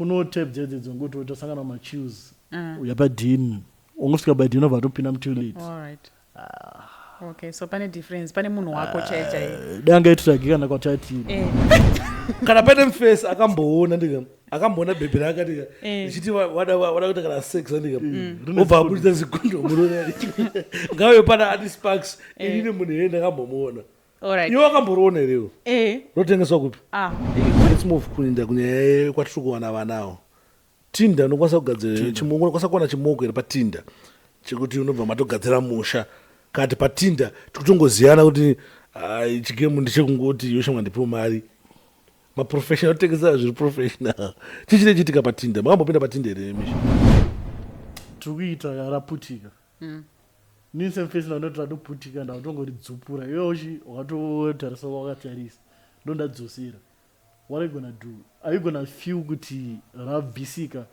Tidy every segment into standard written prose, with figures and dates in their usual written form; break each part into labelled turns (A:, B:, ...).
A: Kuno type dzedze dzongoti utasangana machills, uya padhini, ungosvika padhini obva atopinda mutoilet.
B: Alright, okay, so pane difference, pane munhu wako chai chai.
A: Dai anga itiragi kana kwatatiri.
C: Kana pane mufesi akamboona, ndika akamboona bhebhi rake, ndika richiti wada kuita kana sex, ndika obva abudisa zikondomu, ngave pana ati Sparks, inini munhu iyeye ndakambomuona. Iwe wakamboriona herewo?
B: Eh.
C: Rotengeswa kupi?
B: Ah.
C: Let's move kuinda kunyaya yekwatiri kuwana vanawo. Tinder, unokwanisa kugadzira chimoko, unokwanisa kuwana chimoko here paTinder chekuti unobva matogadzira musha? Kati paTinder tikutongoziyana kuti, "Ai, chigame ndechekungoti yoshamwa, ndipiwo mari." Maprofessional kutengesa zviri professional, chii chinochiitika paTinder? Makambopinda paTinder here, Misha?
A: Tiri kuita raputika. Nini semufesi ndandoti ratoputika, ndakutongoridzupura. Iwe uchi wakatotarisa, wakatarisa, ndondadzosera. What are you gonna do? Are you gonna feel kuti rabvisika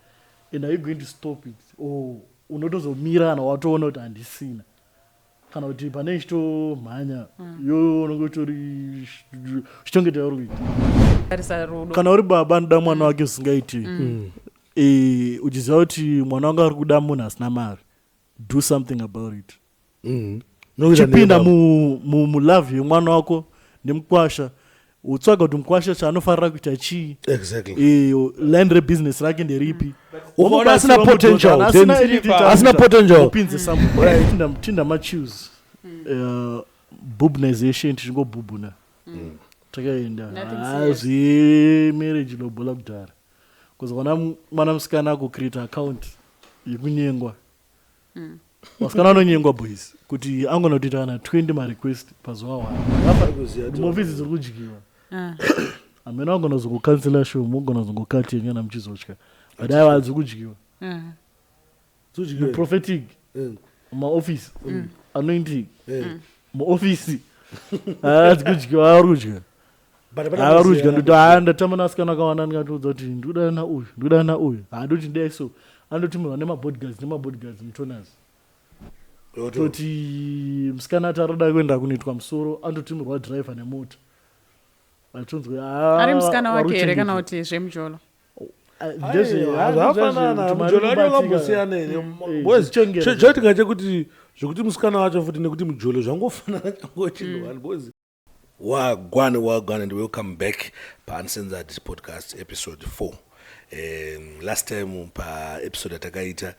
A: and are you going to stop it, or unotozomira kana watoona kuti handisina, kana kuti pane ichitomhanya yo unonge utori chichongeta yauri kuita?
B: Tarisa rudo.
A: Kana uri baba anoda mwana wake zvisingaiti, uchiziva kuti mwana wangu ari kuda munhu asina mari, do something about it. Chipinda mulove yemwana wako nemukwasha, utsvaga kuti mukwasha chaanofarira kuita chii. Line rebusiness rake nderipi.
C: Ukaona asina potential, asina potential.
A: Upinze Tinder machills, bubnization, tichingobhubhuna takaenda.
B: Nothing serious.
A: Zvemarriage lobola kudhara, because wana mwana musikana akucreate account yekunyengwa. Vasikana vanonyengwa, boys, kuti angona kutoita kana 20 marequest pazuva one. Mofisi dziri kudyiwa. Hamene vagona kuzongocancela show, mugona kuzongokati kana muchizotya, but aiwa, dziri kudyiwa. Prophetic maofisi, anointing muofisi, dziri kudyiwa, ari kudya, vari kudya. Ndoti ha, ndatamba nasikana akawanda, ndikatoudza kuti ndikudana nauyu, ndikudana nauyu, handoti ndidai, so andotumirwa nemabodyguards, nemabodyguards mutonas. Toti musikana ati aroda kuenda kunoitwa musoro, andotumirwa driver nemota, achitonzwa.
B: Ari musikana wake here kana kuti zvemujolo?
C: Zvafanana, mujolo wacho wakambosiyana here? Choitika chekuti zvekuti musikana wacho futi nekuti mujolo zvangofanana, changochinhu one, because wagwan wagwan, and welcome back paUncensored Podcast episode 4. Last time paepisode yatakaita,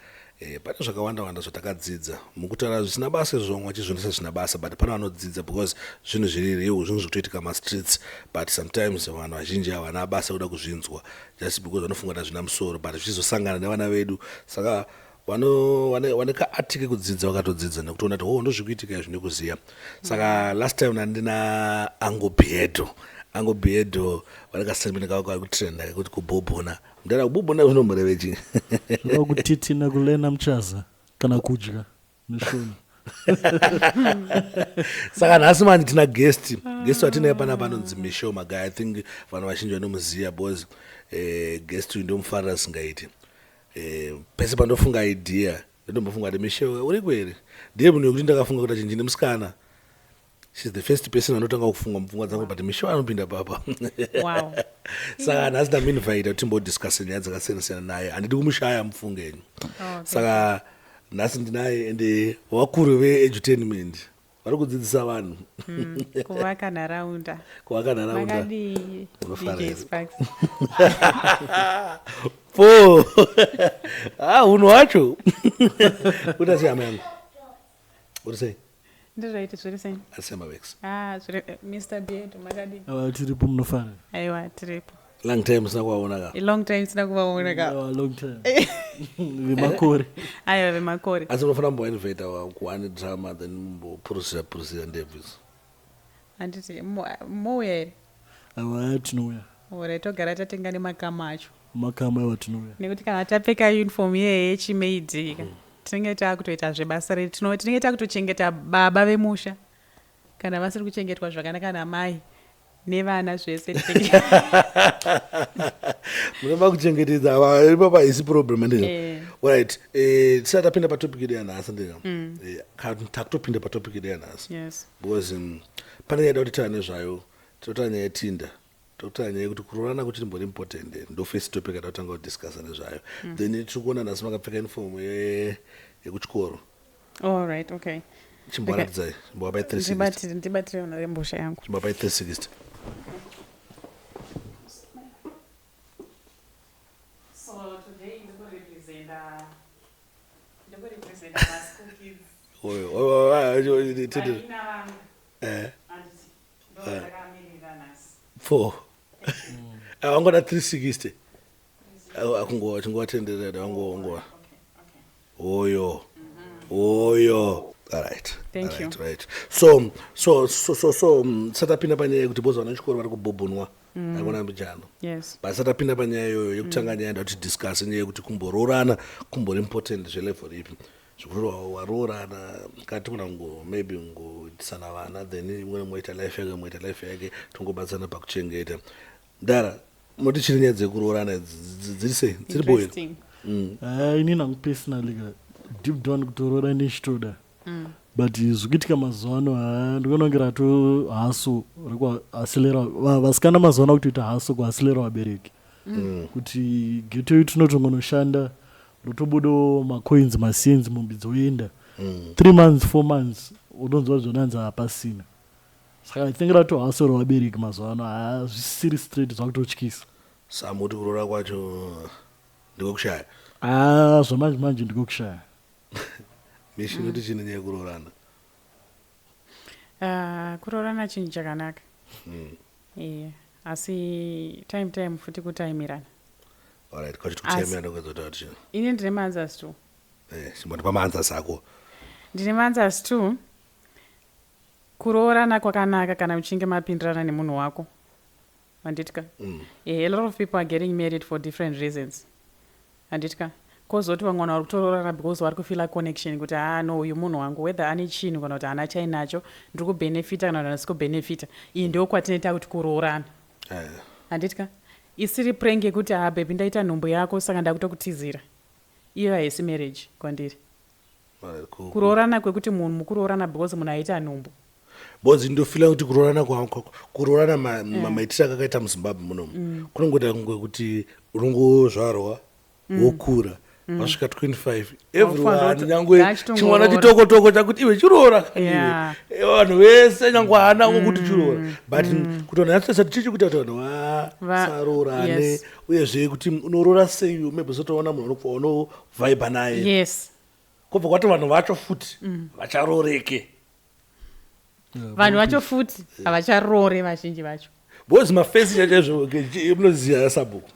C: pane zvakawanda wanda zvatakadzidza mukutaura zvisina basa izvomwe vachizvionesa zvisina basa, but pane vanodzidza because zvinhu zviri real, zvinhu zvikutoitika mastreets, but sometimes vanhu vazhinji havana basa kuda kuzvinzwa just because vanofunga kuti hazvina musoro, but zvichizosangana nevana vedu. Saka vane kaati kekudzidza vakatodzidza nekutoona kuti, "Oh, ndozvikuitika izvi," nekuziya. Saka last time nandina Angobiedo. Angobiedo vane kastatement kavo kari kutrenda kekuti kubhobhona. Mudara, kubhobhona zvinomboreve chii?
A: Zvinova kutitina, kulena muchaza kana kudya neshona.
C: Saka nhasi manje tina guest. Guest watinaye panapa anonzi Michelle Magaya. I think vanhu vazhinji vanomuziva because guest uyu ndomufarira singaiti. Pese pandofunga idea, ndotombofunga kuti Michelle uriko here. Ndiye munhu wekuti ndakafunga kuti achinji nemusikana, she's the first person anotanga kufunga mupfungwa dzangu, but Michelle anopinda papa. Saka nhasi ndamuinvita kuti timbodiscussa nyaya dzakasiyana siyana naye. Handidi kumushaya, mufungenyu. Saka nhasi ndinaye, ende vakuru veedutainment vari kudzidzisa vanhu.
B: Kuvaka nharaunda.
C: Kuvaka nharaunda.
B: Makadii,
C: Unofara
B: DJ
C: here?
B: Sparks?
C: Po, ah, unhu wacho uta sei, hama yangu? Uri sei?
B: Ndizvaiti, zviri sei?
C: Asi mavex.
B: Ah, zviri. Mr Biedo, makadii?
A: Ava, tiripo, munofara?
B: Aiwa, tiripo.
C: Long time usina kuvaona ka.
B: A long time tisina kuvaona ka.
A: Aiwa, long time, vemakore.
B: Aiwa, vemakore.
C: Asi unofanira kumboinvita kuone drama, then mumbopurusira purusira ndebvu idzo.
B: Handiti mouya here?
A: Aiwa, tinouya.
B: Ore togara tatenga nemakama acho.
A: Makama, aiwa, tinouya.
B: Nekuti kana tapfeka uniform iyeye yechimaid ka, tinenge taakutoita zvebasa redu. Tinenge taakutochengeta baba vemusha kana vasiri kuchengetwa zvakanaka namai nevana zvese
C: Munoba kuchengetedza ipapa haisi problem, andika?
B: Eh.
C: Right, tisati tapinda patopic yedu yanhasi, ndika kana takutopinda patopic yedu yanhasi, because pane nyaya kuti taura nezvayo. Tinotaura nyaya yeTinder. Tokutaura nyaya yekuti kuroorana kuchirimbori important here. Ndo first topic yatakutanga kudiscussa nezvayo. Then tiri kuona nhasi makapfeka uniform yekuchikoro.
B: All right, okay.
C: Chimbovaratidzai, chimbovapai 360.
B: Ndibatire, ndibatire yona rembosha yangu.
C: Chimbovapai 360.
B: So today ndikurepresenta maschool kids.
C: Oyo, oyo, oyo, oyo, tete.
B: Vaina vangu. Handiti. Ndo ndakamirira nhasi.
C: Four. Vangoda 360. Akungo achingovatenderera vango vango.
B: Okay, okay.
C: Oyo. Oyo. All right.
B: Thank
C: All
B: you.
C: right, right. So satapinda panyaya yekuti bozi vana chikoro vari kubhobhonwa. Akona mbijana.
B: Yes.
C: But satapinda panyaya iyoyo yekutanga nyaya ndati discuss nyaya yekuti kumboroorana kumbori important zvelevel ipi. Zvekuti waroorana kati kuna ngo maybe ngoitisana vana, then imwe moita life yake, moita life yake, tongobatsirana pakuchengeta. Ndara munoti chiri nyaya dzekuroorana idzi dziri sei, dziri boil?
B: Interesting.
A: Hai, ini hangu personally ka, deep down kutoroora nechitoda, but zvikuitika mazuva ano, ha, ndikuona kunge rato haso rekuasilera vasikana mazuva ano, kutoita haso kuasilera vabereki kuti ghetto iyi tinotongonoshanda, rotobudawo macoins, masenzi, mombe dzoenda 3 months, 4 months, utonzwa zvonanzi hapasina. Saka I think rato haso revabereki mazuva ano, hazvisiri straight, zvakutotyisa.
C: Samuti kuroora kwacho ndikokushaya?
A: Ha, zvamanje manje ndikokushaya.
C: Mishi, inoti chine nyaya yekuroorana?
B: Kuroorana chinhu chakanaka. Yeah. Asi time futi kutaimirana.
C: Alright, kwachiti
B: Asi-
C: kutaimirana ndokuzota kuti
B: Ini ndine maanswers two.
C: Chimbondipa maanswers ako.
B: Ndine maanswers two. Kuroorana kwakanaka kana uchinge mapindirana nemunhu wako. Handitika? A lot of people are getting married for different reasons. Handitika? Kozoti vamwe vanhu vari kutoroorana because vari kufeela connection kuti, "Ah no, uyu munhu wangu, whether ane chinhu kana kuti haana chainacho, ndiri kubhenefita kana kuti handisi kubhenefita." Iyi ndo kwatinoita kuti kuroorana. Handitika? Isiri prank yekuti, "Ha baby, ndaita nhumbu yako, saka ndakutokutizira." Iyo haisi marriage kwandiri.
C: Alright,
B: Kuroorana kwekuti munhu mukuroorana because munhu aita nhumbu.
C: Because ndofeela kuti kuroorana kuroorana maitiro akakaita muZimbabwe munomu kunongoita kunge kuti unongozvarwa, wokura, wasvika 25, everyone,
B: Wakufanira
C: nyangwe
B: ngachitongoroora.
C: chimwana chitokotoko chakuti iwe chiroora kaniwe. Vanhu vese nyangwe haana kuti chiroora, but kuti vanhu vanyatsotsa chichi kuita kuti vanhu vasaroorane. Uyezve kuti unoroora sei, maybe usotoona munhu unovhaibha naye, kwobva kwati vanhu vacho futi vacharoreke.
B: Vanhu vacho futi havacharore vazhinji vacho.
C: Because mafesi chachaizvo munoziva sabhuku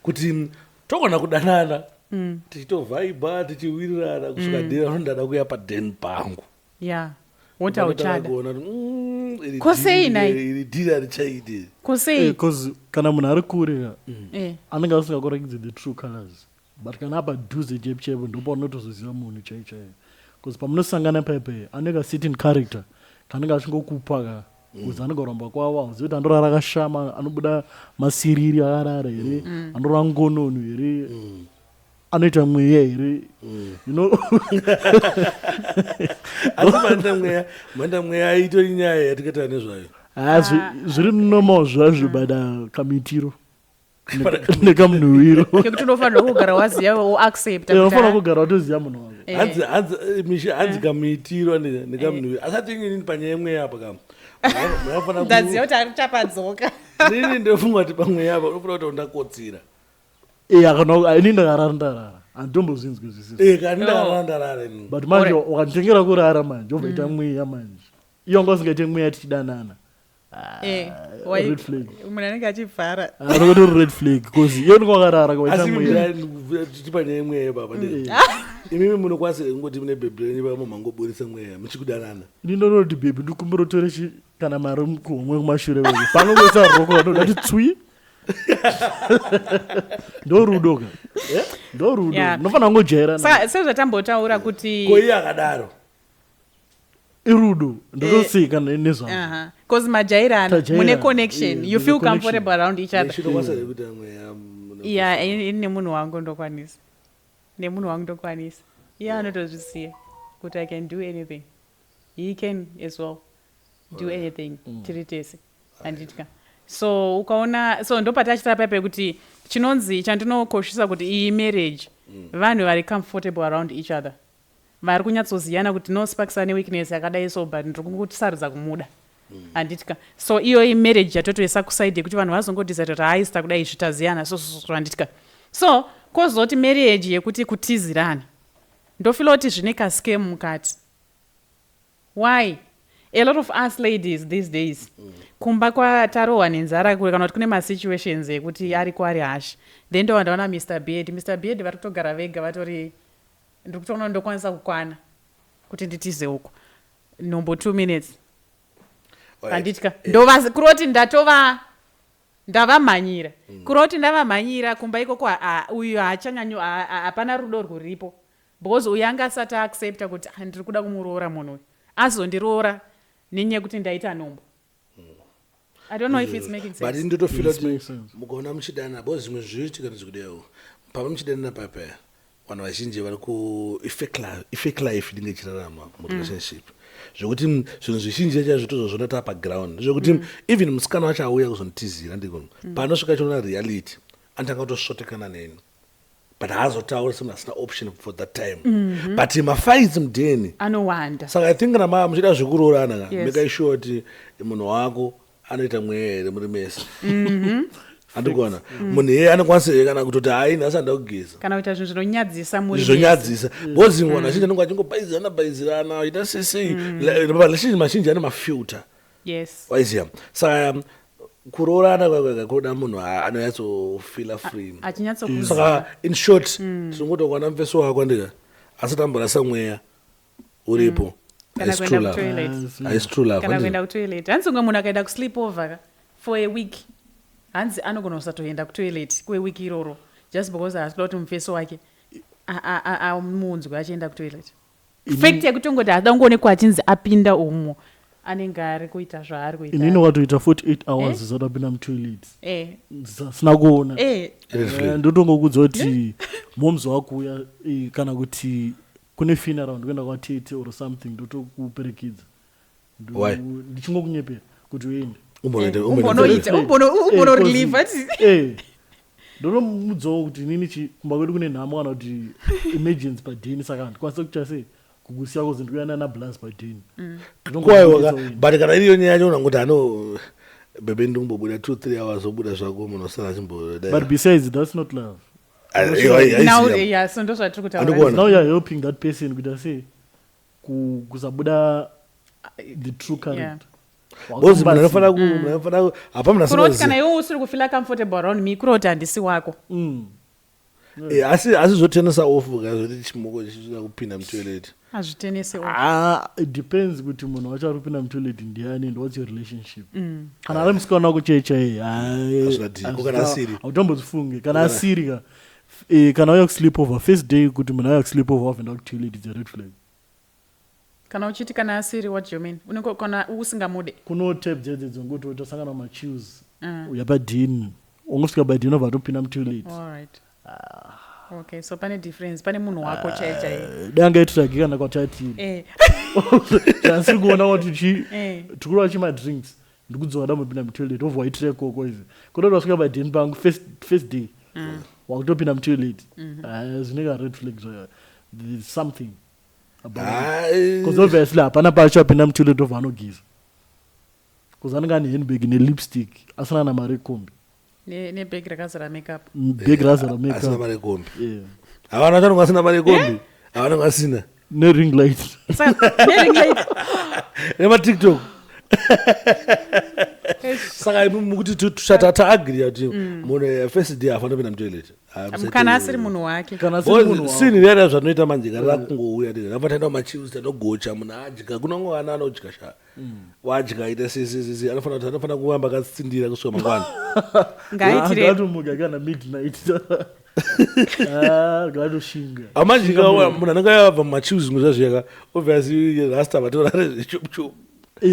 C: kuti togona kudanana tichitovhaibha, tichiwirirana kusvika day vanondada kuuya padhen pangu.
B: Ya, woti hauchada.
C: Kuona kuti, iri
B: Ko sei
C: dhiri
B: nhai?
C: iri dhiri harichaiti.
B: Kusei?
A: Because kana munhu ari kure ka, anenge asingakurakidzi the true colors, but kana apadhuze chaipo chaipo, ndopaunotozoziva munhu chai chaiyo, because pamunosangana paipai anenge a certain character kanenge achingokupa ka, kuzi anenge kuramba kwavo, hauzivi kuti andorara akashama, anobuda masiriri akarara here, anorora ngonono here, anoita mweya here.
C: Asi manda mweya itori nyaya yatikataura nezvayo.
A: Ha, zviri normal zvazvo, but kamitiro nekamunhuwiro.
B: Kekuti unofanira kugara waziva, woaccepta.
A: Unofanira kugara watoziva munhu wako.
C: Hanzi Mishi, hanzi kamuitiro nekamunhuwiro, asati inini panyaya yemweya apa kam munofanira
B: Ndaziva kuti arichapadzoka.
C: Nini ndofunga kuti pamweya apa unofanira kuti undakotsira.
A: Kana ini ndakarara, ndarara, handitombozvinzwi zvisizvo.
C: Kani ndarara, ndarara inini.
A: But manje ukanditengera kurara manje, wobvaita mweya manje, iyo wanga usingaite mweya tichidanana. Ah, red flag.
B: Munhu anenge achivhara.
A: Rinotori red flag, because iyo ndinge wakarara kawaita
C: Asi
A: mweya.
C: tichi panyaya yemweya baba, imimi munokwanisa kungoti mune bhebhi renyu pamo mangoburitsa mweya muchikudanana?
A: Ini ndonoti, "Baby, ndikumbira utore kana mari kuhomwe kumashure weke." Panongoisa roko vanodati tswi, ndorudo ka, ndorudo. Unofanira kungojairana.
B: Saka sezvatambotaura kuti
C: Ko iye akadaro?
A: Irudo, ndotoseka nezvazvo.
B: Because majairana.
A: Tajairana.
B: Mune connection.
A: Yeah,
B: You
A: there's
B: feel
A: a connection.
B: comfortable around each other.
C: Chinokwanisa kuita mweya
B: Yeah, ini nemunhu wangu ndokwanisa, nemunhu wangu ndokwanisa. Iye anotozvisiya kuti I can do anything, he can as well do anything, tiri tese, handitya. So ukaona, so ndopatachita paipa kuti chinonzi chandinokoshesa kuti iyi marriage, vanhu vari comfortable around each other, vari kunyatsoziyana kuti no, Sparks ane weakness yakadai, so but ndiri kungosarudza kumuda, handitika? So iyoyi marriage yatotoisa kuside yekuti vanhu vazongodecide kuti haisi kudai, izvi taziyana, so so so, handitika? So kwozoti marriage yekuti kutizirana, ndofeela kuti zvine kascam mukati. Why? A lot of us ladies these days, kumba kwatarohwa nenzara kure, kana kuti kune masituations ekuti ariko ari hashi, then ndova ndaona Mr Beard, Mr Beard vari kutogara vega, vatori, ndiri kutoona ndokwanisa kukwana kuti nditize uko nhombo 2 minutes, handitya? Ndova kuroti ndatova ndavamhanyira, kuroti ndavamhanyira kumba ikoko, uyu haachanyanyo, hapana rudo rwuripo, because uyu anga asati aaccepta kuti, "Ah, ndiri kuda kumuroora munhu uyu, azondiroora nenyaya yekuti ndaita nhombo." I don't know if it's making
C: But
B: sense.
C: Ndotofeela
A: It
C: kuti
A: makes sense.
C: Mukaona muchidana, because zvimwe zvinoitika ndezvekudewo pamwe muchidanana papa, vanhu vazhinji vari ku ifake life inenge ichirarama murelationship, zvekuti zvinhu zvizhinji chaizvo tozozviona taa paground, zvekuti even musikana wacho auya kuzonditizira, ndiko panosvika achiona reality, anotanga kutosvotekana neni, but haazotauri semunhu asina option for that time, but mafights mudheni
B: anowanda.
C: Saka I think kana muchida zvekuroorana ka, make sure kuti munhu wako anoita mweya here muri mese, andikuona munhu iyeye anokwanisa here kana kutoti, "Hai, nhasi handida kugeza."
B: Kana kuita zvinhu zvinonyadzisa muri mese.
C: Zvonyadzisa, because vanhu vazhinji anenge achingobhaizirana bhaizirana, aita sesei, mazhinji mazhinji ane mafilter. Waiziya? Saka kuroorana kwakwaka kunoda munhu anonyatsofeela free.
B: Achinyatsokuziva.
C: Saka in short, tinongoti ukaona mufeso wako, andika, asati amborasa mweya uripo,
B: Kana
C: haisi
B: kuenda
C: true love.
B: kutoilet.
C: Haisi true love.
B: Kana
C: handiti?
B: Kuenda kutoilet, hanzi umwe munhu akaenda kusleep over ka for a week, hanzi anogona kusatoenda kutoilet kwewiki iroro, just because haasi kuda kuti mufeso wake amunzwe achienda kutoilet. Fact yekutongoti haada kungoonekwa achinzi apinda umo, anenge ari kuita zvaari kuita.
A: Inini watoita 48 hours zisati apinda mutoilet, sina kuona.
C: Red flag.
A: Ndotongokudza kuti momzi wakuuya, kana kuti kune funeral, ndikuenda kwatete or something, ndotokuperekedza.
C: Why?
A: Ndichingokunyepera kuti uende.
B: Umbonoita, umbonorelieve ati.
A: Ndotomudzawo kuti inini kumba kwedu kune nhamo, kana kuti emergency padheni, saka handikwanisa kuita sei kukusiya, kuzi ndikuya nana blas padheni.
C: Kwaiwa, but kana iriyo nyaya yacho, unangoti ano bebe, ndikumbobuda 2-3 hours, obuda zvako, munhu osara achimbodai.
A: But besides, that's not love.
B: Now, yeah, so ndozvatiri kutaura.
C: Andikuona.
A: Now you're helping that person kuita sei kusabuda the true character.
C: Because munhu anofanira munhu anofanira hapa munhu
B: Kuroti kana
C: asingazivi.
B: iwe usiri kufeela comfortable around me, kuroti handisi wako.
C: Asi zvotenesa off ka, zvoti chimoko chichida kupinda mutoilet?
B: Hazvitenesi off.
A: Ah, it depends kuti munhu wacho ari kupinda mutoilet ndiani and what's your relationship. Kana ari musikana wako chai chai,
C: Hazvina deal. Ko kana asiri?
A: Hautombozifunge kana asiri ka. Kana uya kusleep over first day, kuti munhu auya kusleep over wavhenda kutoilet, it's a red flag.
B: Kana uchiti kana asiri, what do you mean? Unenge kana usingamude?
A: Kuno type dzedze dzongoti utasangana machills, uya padhini, ungosvika padhini wabva atopinda mutoilet.
B: Alright, okay, so pane difference, pane munhu wako chai chai.
A: Dai anga itiragi kana kwatatiri, tasiri kuona kuti chi tikurwa chimadrinks, ndikudzoka, ndambopinda mutoilet, wobva waitira ikoko izvi, kutoti wasvika padheni pangu first day, wakutopinda mutoilet. Ah, zvinenge red flag zvayo. There's something about it, because obviously hapana paachapinda mutoilet obva anogeza, because anenge ane handbag nelipstick, asina na mari ekombi.
B: Nebhegi rakazara makeup.
A: Bhegi razara
C: Asina
A: makeup.
C: Mari ekombi.
A: Yeah.
C: Havana vanenge vasina mari ekombi, havanenge vasina.
A: Nering light.
B: Saka nering light.
C: NemaTikTok. Saka imi mukuti taagriya kuti munhu first day hafanira kupinda mutoilet?
B: Kana asiri munhu wake.
A: Kana asiri munhu wako.
C: Sini riya zvanoita manje, kana rakungouya, rabva taenda kumachills, tanogocha, munhu adya, kunongo vana anodya sha, wadya ita sesesese, anofanira kuramba akatsindira kusvika mangwana.
B: Ngaaitire.
A: Ngatomuka kana midnight. Ah, ngatoshinga.
C: Amanje munhu anenge abva mumachills, zvimwe zvazviyaka, obviously rasta vatorare zvechopuchopu.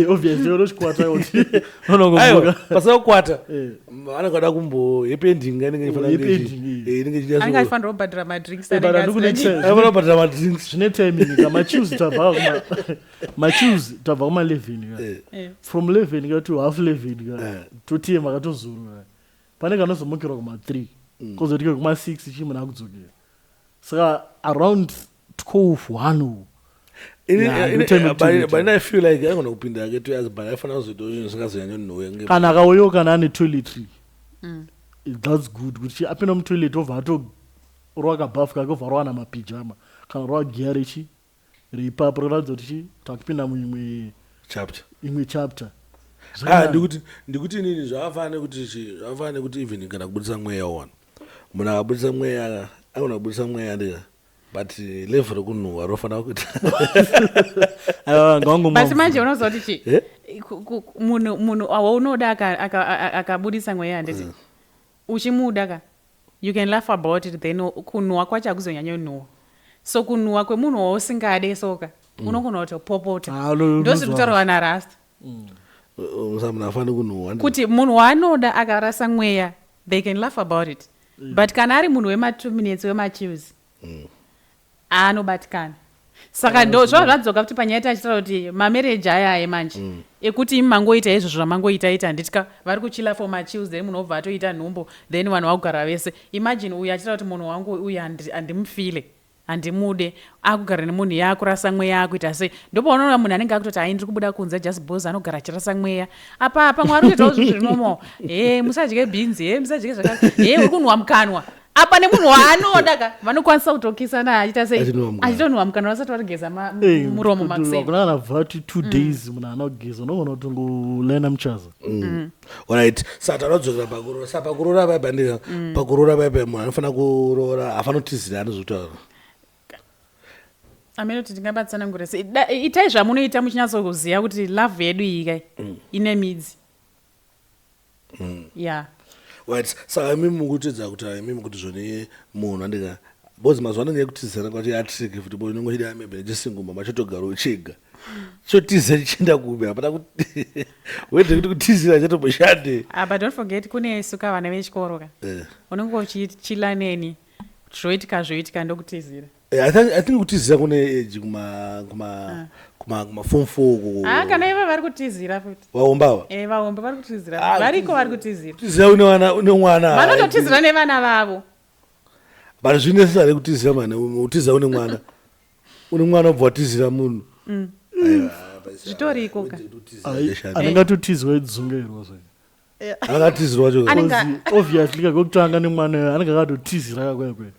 A: Obviously unochikwata kuti
C: Aiwa,
A: unongomuka.
C: Pasina kukwata, anenge ada kumbo happy ending inenge ichifanira
A: Happy
C: kunge
A: ending,
C: inenge ichiita
B: Anenge achifanira kubhadhara madrinks.
A: But
B: Anenge
A: handikune
B: asina-
C: Aifanira kubhadhara madrinks.
A: Zvine timing ka. Machills tabva kuma machills tabva kuma 11 ka. From 11 ka to half 11 ka, totiye makatozorora. Pane kanozomukirwa kuma 3, kozotika kuma 6 chi munhu akudzokera. Saka around 12 1 uku. Yeah, ndotime yekuti
C: But I feel like aigona kupinda ake 2 hours, but aifanira kuzoitawo zvinhu zvisingazonyanyonhuwe.
A: Kana akauyawo kana ane toiletry, that's good, kuti apinda mutoilet obva atorova kabhafu kake, obva rowana mapijama kana rova giya rechi reipapo, roratidza kuti chi takupinda muimwe
C: Chapter.
A: Imwe chapter.
C: Ah,
A: Zvakanaka.
C: Ndikuti inini zvakafanana nekuti chi zvakafanana nekuti even kana kubudisa mweya wana, munhu akabudisa mweya agona kubudisa mweya ndika, but level rekunhuhwa rofanira kuita
A: Aiwa, ngawangomwa
B: But manje
A: mvura.
B: unoziva kuti chi
C: Eh?
B: munhu waunoda akabudisa mweya, handiti uchimuda ka, you can laugh about it, then kunhuhwa kwacho hakuzonyanyonhuhwa. So kunhuhwa kwemunhu wausingade soka, unogona kutopopota.
A: Ah,
B: Ndo zviri kutaurwa naRasta.
C: Musa munhu afaniri kunhuhwa.
B: Kuti munhu waanoda akarasa mweya, they can laugh about it, but kana ari munhu wema2 minutes, wemachills, anobatikana. Saka ndo zvava zvadzoka kuti panyaya tachitaura kuti mamarriage aya aye manje ekuti imi mangoita izvozvo zvamangoita ita, handitika vari kuchila for machills, then munhu obva atoita nhumbu, then vanhu vakugara vese. Imagine uyu achitaura kuti munhu wangu uyu handimufile, handimude, akugara nemunhu iye akurasa mweya, akuita sei. Ndopaunoona munhu anenge akutoti, "Hai, ndiri kubuda kunze," just because anogara achirasa mweya. Apa pamwe ari kuitawo zvinhu zvinomo, he musadye bhinzi, he musadye zvakati, he uri kunhuhwa mukanwa. Apa nemunhu waanoda ka, vanokwanisa kutokisana achiita sei.
C: Achinhuhwa mukanwa.
B: Achitonhuhwa mukanwa vasati varigeza
A: Eh,
B: muromo
A: kuti
B: makuseni.
A: hakuna kana vhati 2 days munhu haana kugeza, unogona kutongolaina muchaza.
C: Alright, saka tanodzokera pakuroora. Saka pakuroora paipa ndika, pakuroora paipa munhu anofanira kuroora hafanira kutizira anozvotaura.
B: Amene kuti tingabatsanangura sei. Itai zvamunoita muchinyatsokuziva kuti love yedu iyi kai ine midzi ya.
C: Right, saka imimi mukutidza kuti imimi kuti zvoni munhu andika, because mazuva ano nyaya yekutizana kwacho yatricky futi, bo unonge uchida maybe nechisinguma machotogara uchega, chotiza chichienda kupi? Hapana kuti wede kuti kutizira chatomboshande.
B: Ah, but don't forget kune suka vana vechikoro ka. Unenge uchichila neni, zvoitika zvoitika, ndokutizira.
C: I think kutizira kune age kuma form four uko.
B: Ah, kana ivo vari kutizira futi.
C: Vaombawa.
B: Eh, vaombe vari kutizira.
C: Ah,
B: Variko vari kutizira.
C: Kutizira une vana, une mwana.
B: Vanototizira nevana vavo.
C: But zvinecessary kutizira mani, kutiza une mwana, une mwana ubva watizira munhu. Aiwa,
B: Zvitoriko ka.
C: kutizira
A: Ai,
C: ndeshandi.
A: anenge atotizwa idzungairwa zve.
C: Angatizirwa wacho.
A: Obviously kakokutanga nemwana iyoyo anenge akatotizira kakwekwe,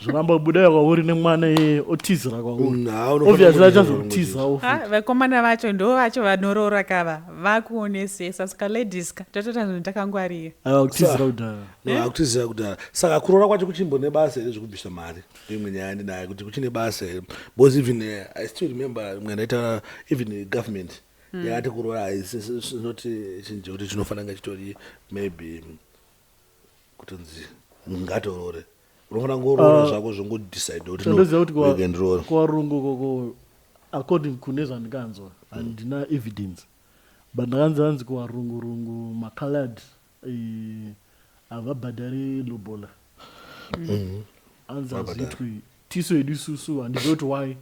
A: zvoramba kubuda kwauri nemwana iyeye otizira kwauri.
C: Ha, unofanira
A: Obviously
C: kutizira.
A: achazotizawo.
B: Ah, vakomana vacho ndo vacho vanoroora kava vakuonesesa. Saka ladies ka, totota zvinhu takangwarira.
A: Aiwa, kutizira kudhara.
C: No, akutizira kudhara. Saka kuroora kwacho kuchimbone basa here zvekubvisa mari? Imwe nyaya ndinayo kuti kuchine basa here, because even I still remember imwe ndaitaura, even government yakati kuroora haisi not chinhu chekuti chinofanira kunge chitori maybe kutonzi ngatorore. Unofanira ngoroora
A: Ah,
C: zvako, zvongodecide kuti
A: Chandoziva kuti
C: ndiroora.
A: Kuvarungu koko, according kune zvandikanzwa, handina evidence, but ndakanzi hanzi kuvarungurungu macolored havabhadhari lobola. Hanzi hazviitwi. Tisu hedu isusu, handizivi kuti why,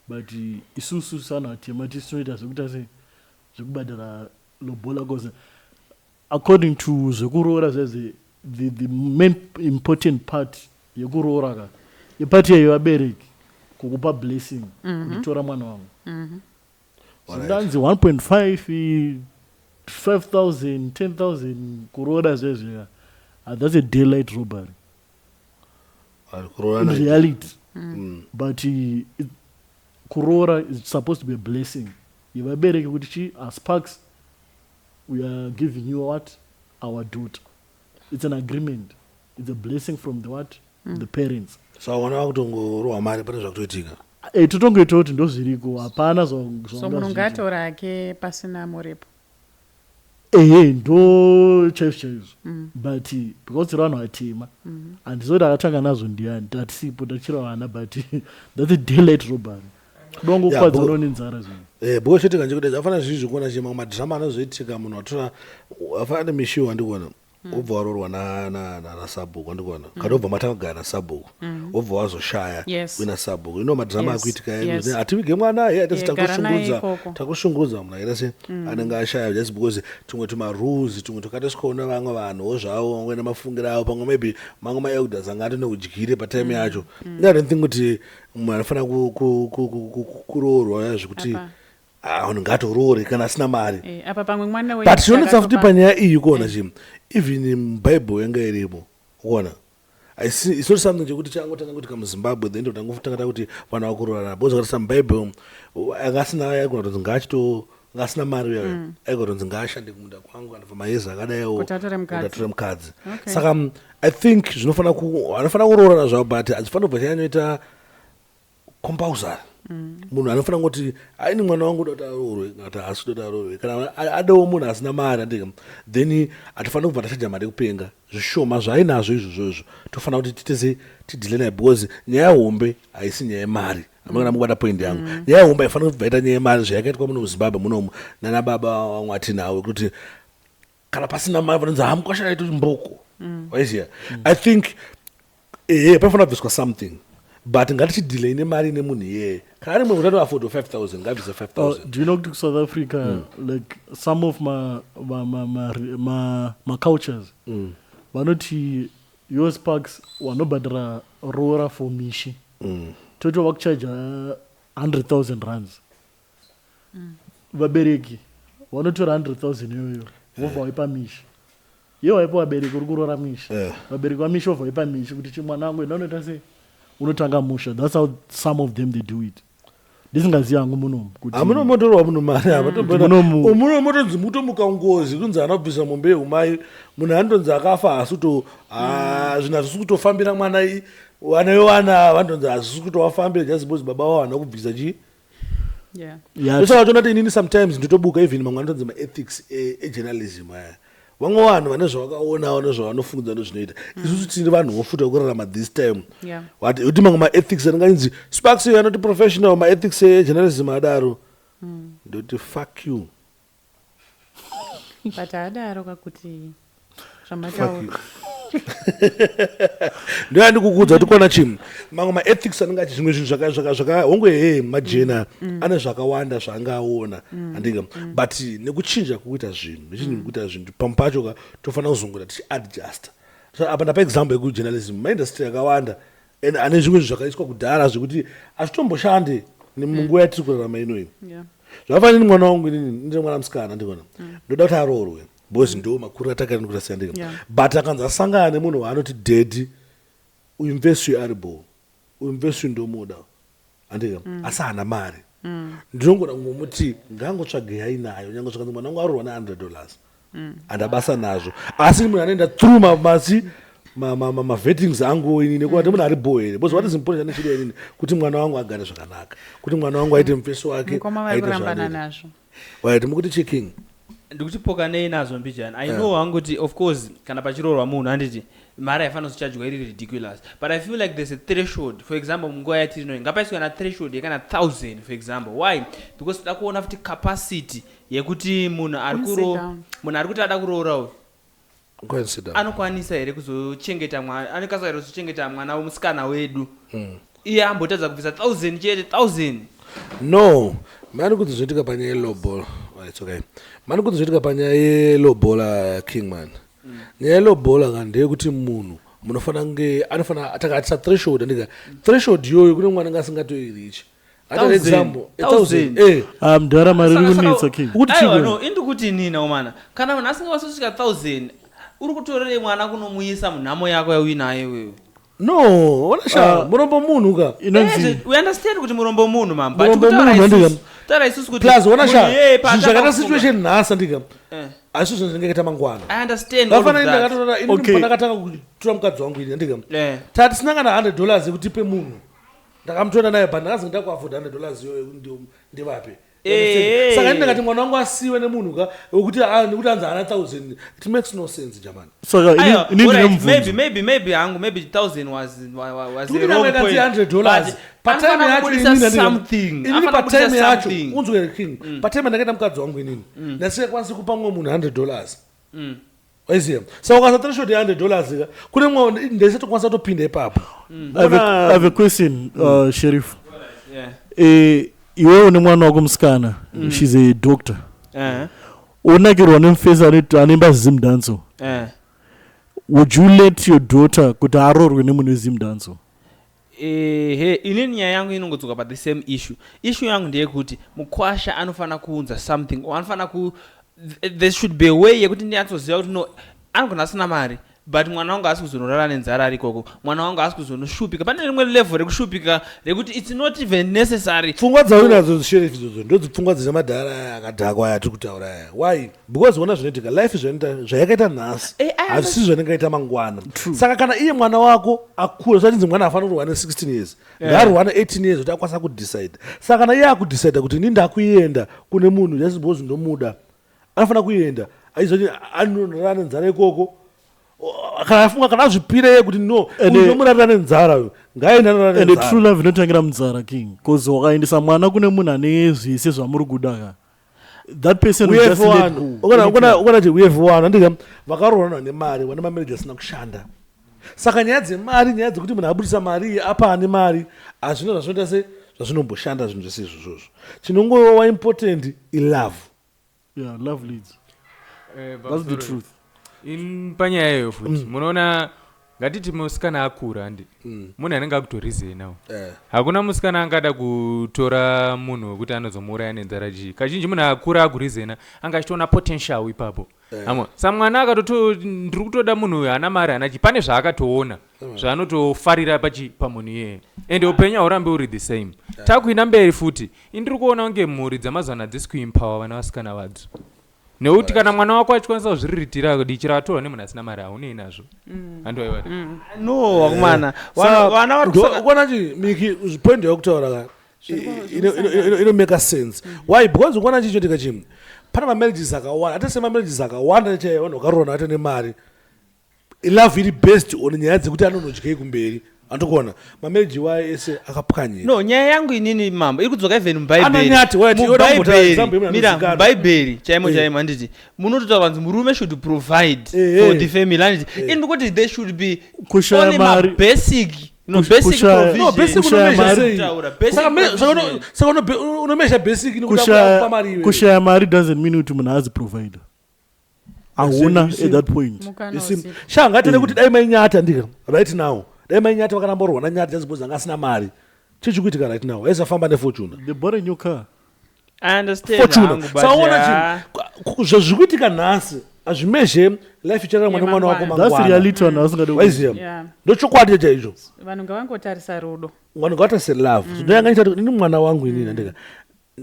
A: but isusu sanhu atema tisu tinoita zvekuita sei, zvekubhadhara lobola, cause according to zvekuroora zvezve, the main important part yekuroora ka ipart yevabereki kukupa blessing kuti tora mwana wangu. Zvinganzi 1.5, 5000, 10,000 kuroora zvezve, that's a daylight robbery.
C: Kuroora
A: In reality. But kuroora is supposed to be a blessing yevabereki kuti chi, as Sparks, we are giving you what? Our daughter. It's an agreement, it's a blessing from the what? The parents.
C: Saka vana vakutongorohwa mari pane zvakutoitika.
A: Eh, totongoita kuti ndozviriko, hapana
B: So munhu
A: zvaungazviita.
B: ngatora ake pasina muripo.
A: Ehe, ndo chaizvo chaizvo, but because tiri vanhu vatema, handizoti akatanga nazvo ndiani, tatisipo, tachira vana, but that's a daylight robbery. Dongokwadza unonenzara zvinhu.
C: Eh, because chete kanje kuti zvafana zvizvi kuona chima madrama anozoitika munhu atora afana nemishiwa wandikuona wobva waroorwa nasabhuku wandikuona kana wobva matanga kugara nasabhuku wobva wazoshaya uina sabhuku ino madrama akuitika hativige mwana he atisi takushungurudza takushungurudza munhu akaita se anenge ashaya just because tumwe tumarules tumwe twakatosvikawo nevamwe vanhuwo zvavo vamwe nemafungiro avo pamwe maybe mamwe maelders anga ato neudyire patime yacho. I don't think kuti munhu anofanira kuroorwa zvekuti vanhu ngatoroore kana asina mari.
B: Apa pamwe mwana
C: but chinonetsa futi panyaya iyi kuona chimwe, even mubhaibheri yanga irimo kuona, it's not something chekuti changotanga kuitika muZimbabwe, then totangotanga takuti vanhu vakuroorana, because ukatarisa mubhaibheri, anga asina, aigona kutonzi ngaachito, anga asina mari uyayo, aigona kutonzi ngaashande kumunda kwangu kana pamayezi akadaiwo
B: Kuti atore mukadzi.
C: Kuti atore mukadzi. Saka I think zvinofanira vanofanira kuroorana zvavo, but hadzifanira kubva chanyanyoita compulsory. Munhu anofanira kungoti aini mwana wangu uda kuti aroorwe kana kuti haasi kuda kuti aroorwe, kana adewo munhu asina mari andika, then hatifaniri kubva tachaja mari yekupenga. Zvishoma zvaainazvo izvozvozvo tofanira kuti titese tidhile naye, because nyaya hombe haisi nyaya yemari. Amangana mukubata point yangu? Nyaya hombe haifaniri kubva ita nyaya yemari, zvayakaitwa muno muZimbabwe munomu nana baba vamwe atinawo, kuti kana pasina mari vanonzi hamukwasha aiti mboko, waiziya. I think ehe panofanira kubviswa something, but ngatichidhilei nemari nemunhu iyeye. Kana ari munhu kuti atoafforda 5000, ngabvise 5000.
A: Do you know kuti kuSouth Africa, like some of ma cultures vanoti yo Sparks vanobhadhara roora for mishi, toti vakuchaja 100,000 rands, vabereki vanotora 100,000 iyoyo vobva waipa mishi iye waipa vabereki uri kuroora mishi. Vabereki vamishi vobva waipa mishi kuti chimwana wangu enda unoita sei, unotanga musha. That's how some of them they do it. Ndisingazivi hangu munomu kuti
C: Hamuna motorwa munhu mari apa.
A: Munomu-
C: Motonzi mutomuka ngozi kunzi anobvisa mombe yeumai, munhu anondonzi akafa haasi kuto zvinhu hazvisi kutofambira mwana vana vevana vanonzi hazvisi kutovafambira just because baba vavo havana kubvisa chii. Ndosaka toona kuti inini sometimes nditobuka even mamwe anotonzi maethics ejournalism aya. Vamwe vanhu vane zvavakaonawo nezvavanofungidzwa nezvinoita, isusu tiri vanhu vofuta vekurarama this time. Kuti mamwe maethics anenge ainzi Sparks iyo anoti professional maethics ejournalism adaro, ndoti fuck you.
B: But haadaro kakuti
C: Fuck
B: zvamataura.
C: you. Ndoyandikukuudza kuti kona chimwe mamwe maethics anenge achi zvimwe zvinhu zvaka hongu hehe majena ane zvakawanda zvaangaona andika, but nekuchinja kukuita zvinhu, nechinja kukuita zvinhu, pamwe pacho ka tofanira kuzongoita tichiadjusta. So apa ndapa example yekujournalism, maindustry akawanda and ane zvimwe zvinhu zvakaiswa kudhara zvekuti hazvitomboshande munguva yatiri kurarama inoyi. Zvakafanira mwana wangu, inini ndine mwana musikana, ndikona ndoda kuti aroorwe because ndo makuriro atakaita nekuti asiyandika. But akanzi asangana nemunhu waanoti, "Daddy, uyu mvesi uyu ari bho, uyu mvesi uyu ndomuda," andika, asi haana mari, ndinongoda kungomuti ngangotsvage yainayo, nyange zvakanzi mwana wangu aroorwa ne$100, handa basa nazvo, asi munhu anoenda through masi mavettings angu inini nekuti munhu ari bho here, because what is important chanechida inini kuti mwana wangu agare zvakanaka, kuti mwana wangu aite mufeso wake,
B: Mukoma vari
C: aite
B: kurambana
C: zvaanoita.
B: nazvo.
C: Right, mukuti checking.
D: Ndikuti pokanei nazvo mbijana. I know hangu kuti of course kana pachiroorwa munhu, handiti mari haifanira kuzochajwa iri ridiculous, but I feel like there's a threshold. For example, munguva yatiri inoyi ngapaiswe kana threshold yekana 1000, for example. Why? Because toda kuona futi capacity yekuti munhu ari
B: Sit down.
D: Munhu ari kuti ada kuroora uyu
C: Go and sit down.
D: Anokwanisa here kuzochengeta mwana, anokwanisa here kuzochengeta mwana wemusikana wedu, iye ambotadza kubvisa 1000 chete, 1000?
C: No, mani kuti zvinoitika panyaya yelobola. Oh, it's okay. Mani kuti zvinoitika panyaya yelobola, Kingman, nyaya yelobola ka ndeyekuti munhu munofanira kunge anofanira takaatisa threshold, andika threshold iyoyo kune mwana anga asingatoirichi ata
D: Thousand.
C: example a
D: Thousand.
C: thousand eh.
A: Ah, mudhara, mari iri kunetsa, King.
C: Kuti
D: Aiwa,
C: chii?
D: no, indikuti nina umana kana munhu asingakwanisi kusvika 1000, uri kutorerei mwana kunomuisa munhamo yako yauinayo iwewe?
C: No, ona sha, murombo munhu ka.
A: Inonzi
D: We understand kuti murombo munhu, mam, but
C: Murombo
D: kutaura
C: munhu,
D: isusu,
C: handika.
D: taura isusu kuti
C: Plus ona
D: munhu
C: sha,
D: iyeye
C: zvinhu zvakaita
D: paatanga
C: situation nhasi, andika, asi zvinhu zvinenge mangwana.
D: I understand all of
C: Vafanira
D: that.
C: ndakatora ini pandakatanga kutora mukadzi wangu ini, andika, tatisina kana $100 yekuti tipe munhu. Ndakamutora naye, but ndakazi ndakuafforda $100 iyoyo kuti ndivape.
D: Eh.
C: Saka ndingati mwana wangu asiwe nemunhu ka wekuti ah, nekuti anzi haana 1000, it makes no sense, jamani.
A: Saka
D: Aiwa,
A: ini ndine
D: alright,
A: mubvunzo.
D: maybe hangu maybe 1000 was
C: Tikuti
D: a wrong
C: ndakaita
D: point.
C: $300.
D: But
C: Patime
D: anofanira
C: yacho
D: kubudisa
C: inini
D: something.
C: inini
D: Anofanira
C: patime
D: kubudisa
C: yacho
D: something.
C: unzwe king, patime ndakaita mukadzi wangu inini ndasingakwanisi kupa mumwe munhu $100. Waiziya, saka ukasa threshold ye$100 ka kune mumwe ndesatokwanisa kutopinda ipapo.
A: I have a question, Sheriff.
D: Yeah.
A: Iwewe une mwana wako musikana, she's a doctor, unakirwa nemufesi anoimba Zimdancehall. Would you let your daughter kuti aroorwe nemunhu weZimdancehall?
D: Ehe, inini nyaya yangu inongodzoka pa the same issue. Issue yangu ndeyekuti mukwasha anofanira kuunza something or anofanira ku there should be a way yekuti ndinyatsoziva kuti no, anogona asina mari, but mwana wangu haasi kuzonorara nenzara ari ikoko, mwana wangu haasi kuzonoshupika. Pane rimwe level rekushupika rekuti it's not even necessary.
C: Pfungwa dzauinadzo, Sheriff, idzodzo ndodzipfungwa dzine madhara aya akadhakwa aya tiri kutaura aya. Why? Because ona zvinoitika, life zvinoita zvayakaita nhasi
D: I
C: hazvisi zvanengaita mangwana. Saka kana iye mwana wako akura, zvachinzi mwana afanira kurwa ne16 years, ngaarwa ne18 years kuti akwanisa kudecide. Saka kana iye akudecide kuti ini ndakuenda kune munhu just because ndomuda, anofanira kuenda aizoti anonorara nenzara ikoko. Kana afunga, kana azvipira iye kuti no, unomurarira nenzara uyu, ngaende anorara
A: And
C: nenzara.
A: true love inotangira munzara, king, because wakaendesa mwana kune munhu ane zvese zvamuri kuda ka, that person will just let go.
C: Ukona kuti uyevu vanhu andika vakaroorana nemari vane mamarriage asina kushanda. Saka nyaya dzemari, nyaya dzekuti munhu abudisa mari iyi apa ane mari, hazvina zvazvinoita se zvazvinomboshanda zvinhu zvese izvozvozvo. Chinongova important ilove.
A: Yeah, love leads. That's the
E: Pamusoro-
A: truth.
E: In panyaya iyoyo futi, munoona, ngatiti musikana akura, handi munhu anenge akutoreasonawo. Hakuna musikana angada kutora munhu wekuti anozomuuraya nenzara. Chii, kazhinji munhu akura akureasona anga achitoona potential ipapo. Amwe samwana akatoto ndiri kutoda munhu uyu haana mari, haana chii, pane zvaakatoona zvaanotofarira pachi pamunhu iyeye. Ende upenyu haurambi uri the same, takuina mberi futi. Indiri kuona kunge mhuri dzamazana hadzisi kuempower vana vasikana vadzo, nekuti kana mwana wako achikwanisa kuzviriritira, dichira atorwa nemunhu asina mari haunei nazvo, handiwaiwari.
D: No, wakumana vana vari kusaka.
C: Ukona chi miki point yakutaura ka inomake sense. Why? Because ukona chichotika chimwe, pane mamarriages akawanda atese, mamarriages akawanda chaiyo vanhu vakaroorana vate nemari, love iri based on nyaya dzekuti anonodyei kumberi. Andikuona mamarriage iwayo ese akapwanyika.
D: No, nyaya yangu inini, mambo, iri kudzoka even mubhaibheri.
C: Ananyati, wait, iwe unombotaura example yemunhu
D: Mira,
C: anozikanwa.
D: mubhaibheri chaimo chaimo, handiti munototaura kunzi murume should provide for the family, handiti? Ini ndikuti there should be
A: Kushaya
D: only
A: mari-
D: mabasic, no, basic provision.
C: No, basic
A: Kushaya
C: unomezha
A: mari-
C: sei?
D: Kutaura, basic
C: Saka
D: provision.
C: saka unomezha basic nekuda kupa mari iwe.
A: Kushaya mari doesn't mean kuti munhu haazi provider. Hauna
C: You see?
A: at that point.
B: Mukana
C: You see?
B: usipo.
C: Sha, ngatene kuti dai mainyata ndika right now, dai mainyata vakaramba urwa nanyata just because anga asina mari, chii chikuitika right now? Aisafamba neFortuner.
A: They bought a new car.
D: I understand
C: Fortuner.
D: hangu, but
C: Saona zviri kuitika nhasi hazvimezhe life ichararamwa nemwana wako
B: Yemangwana.
A: That's
C: mangwana.
A: reality vanhu vasingadi.
C: Waiziya?
B: Yeah.
C: Ndochokwadi chaicho.
B: Vanhu ngavangotarisa rudo.
C: Vanhu ngavatarise love. Ndoyanga ndichati inini mwana wangu inini ndika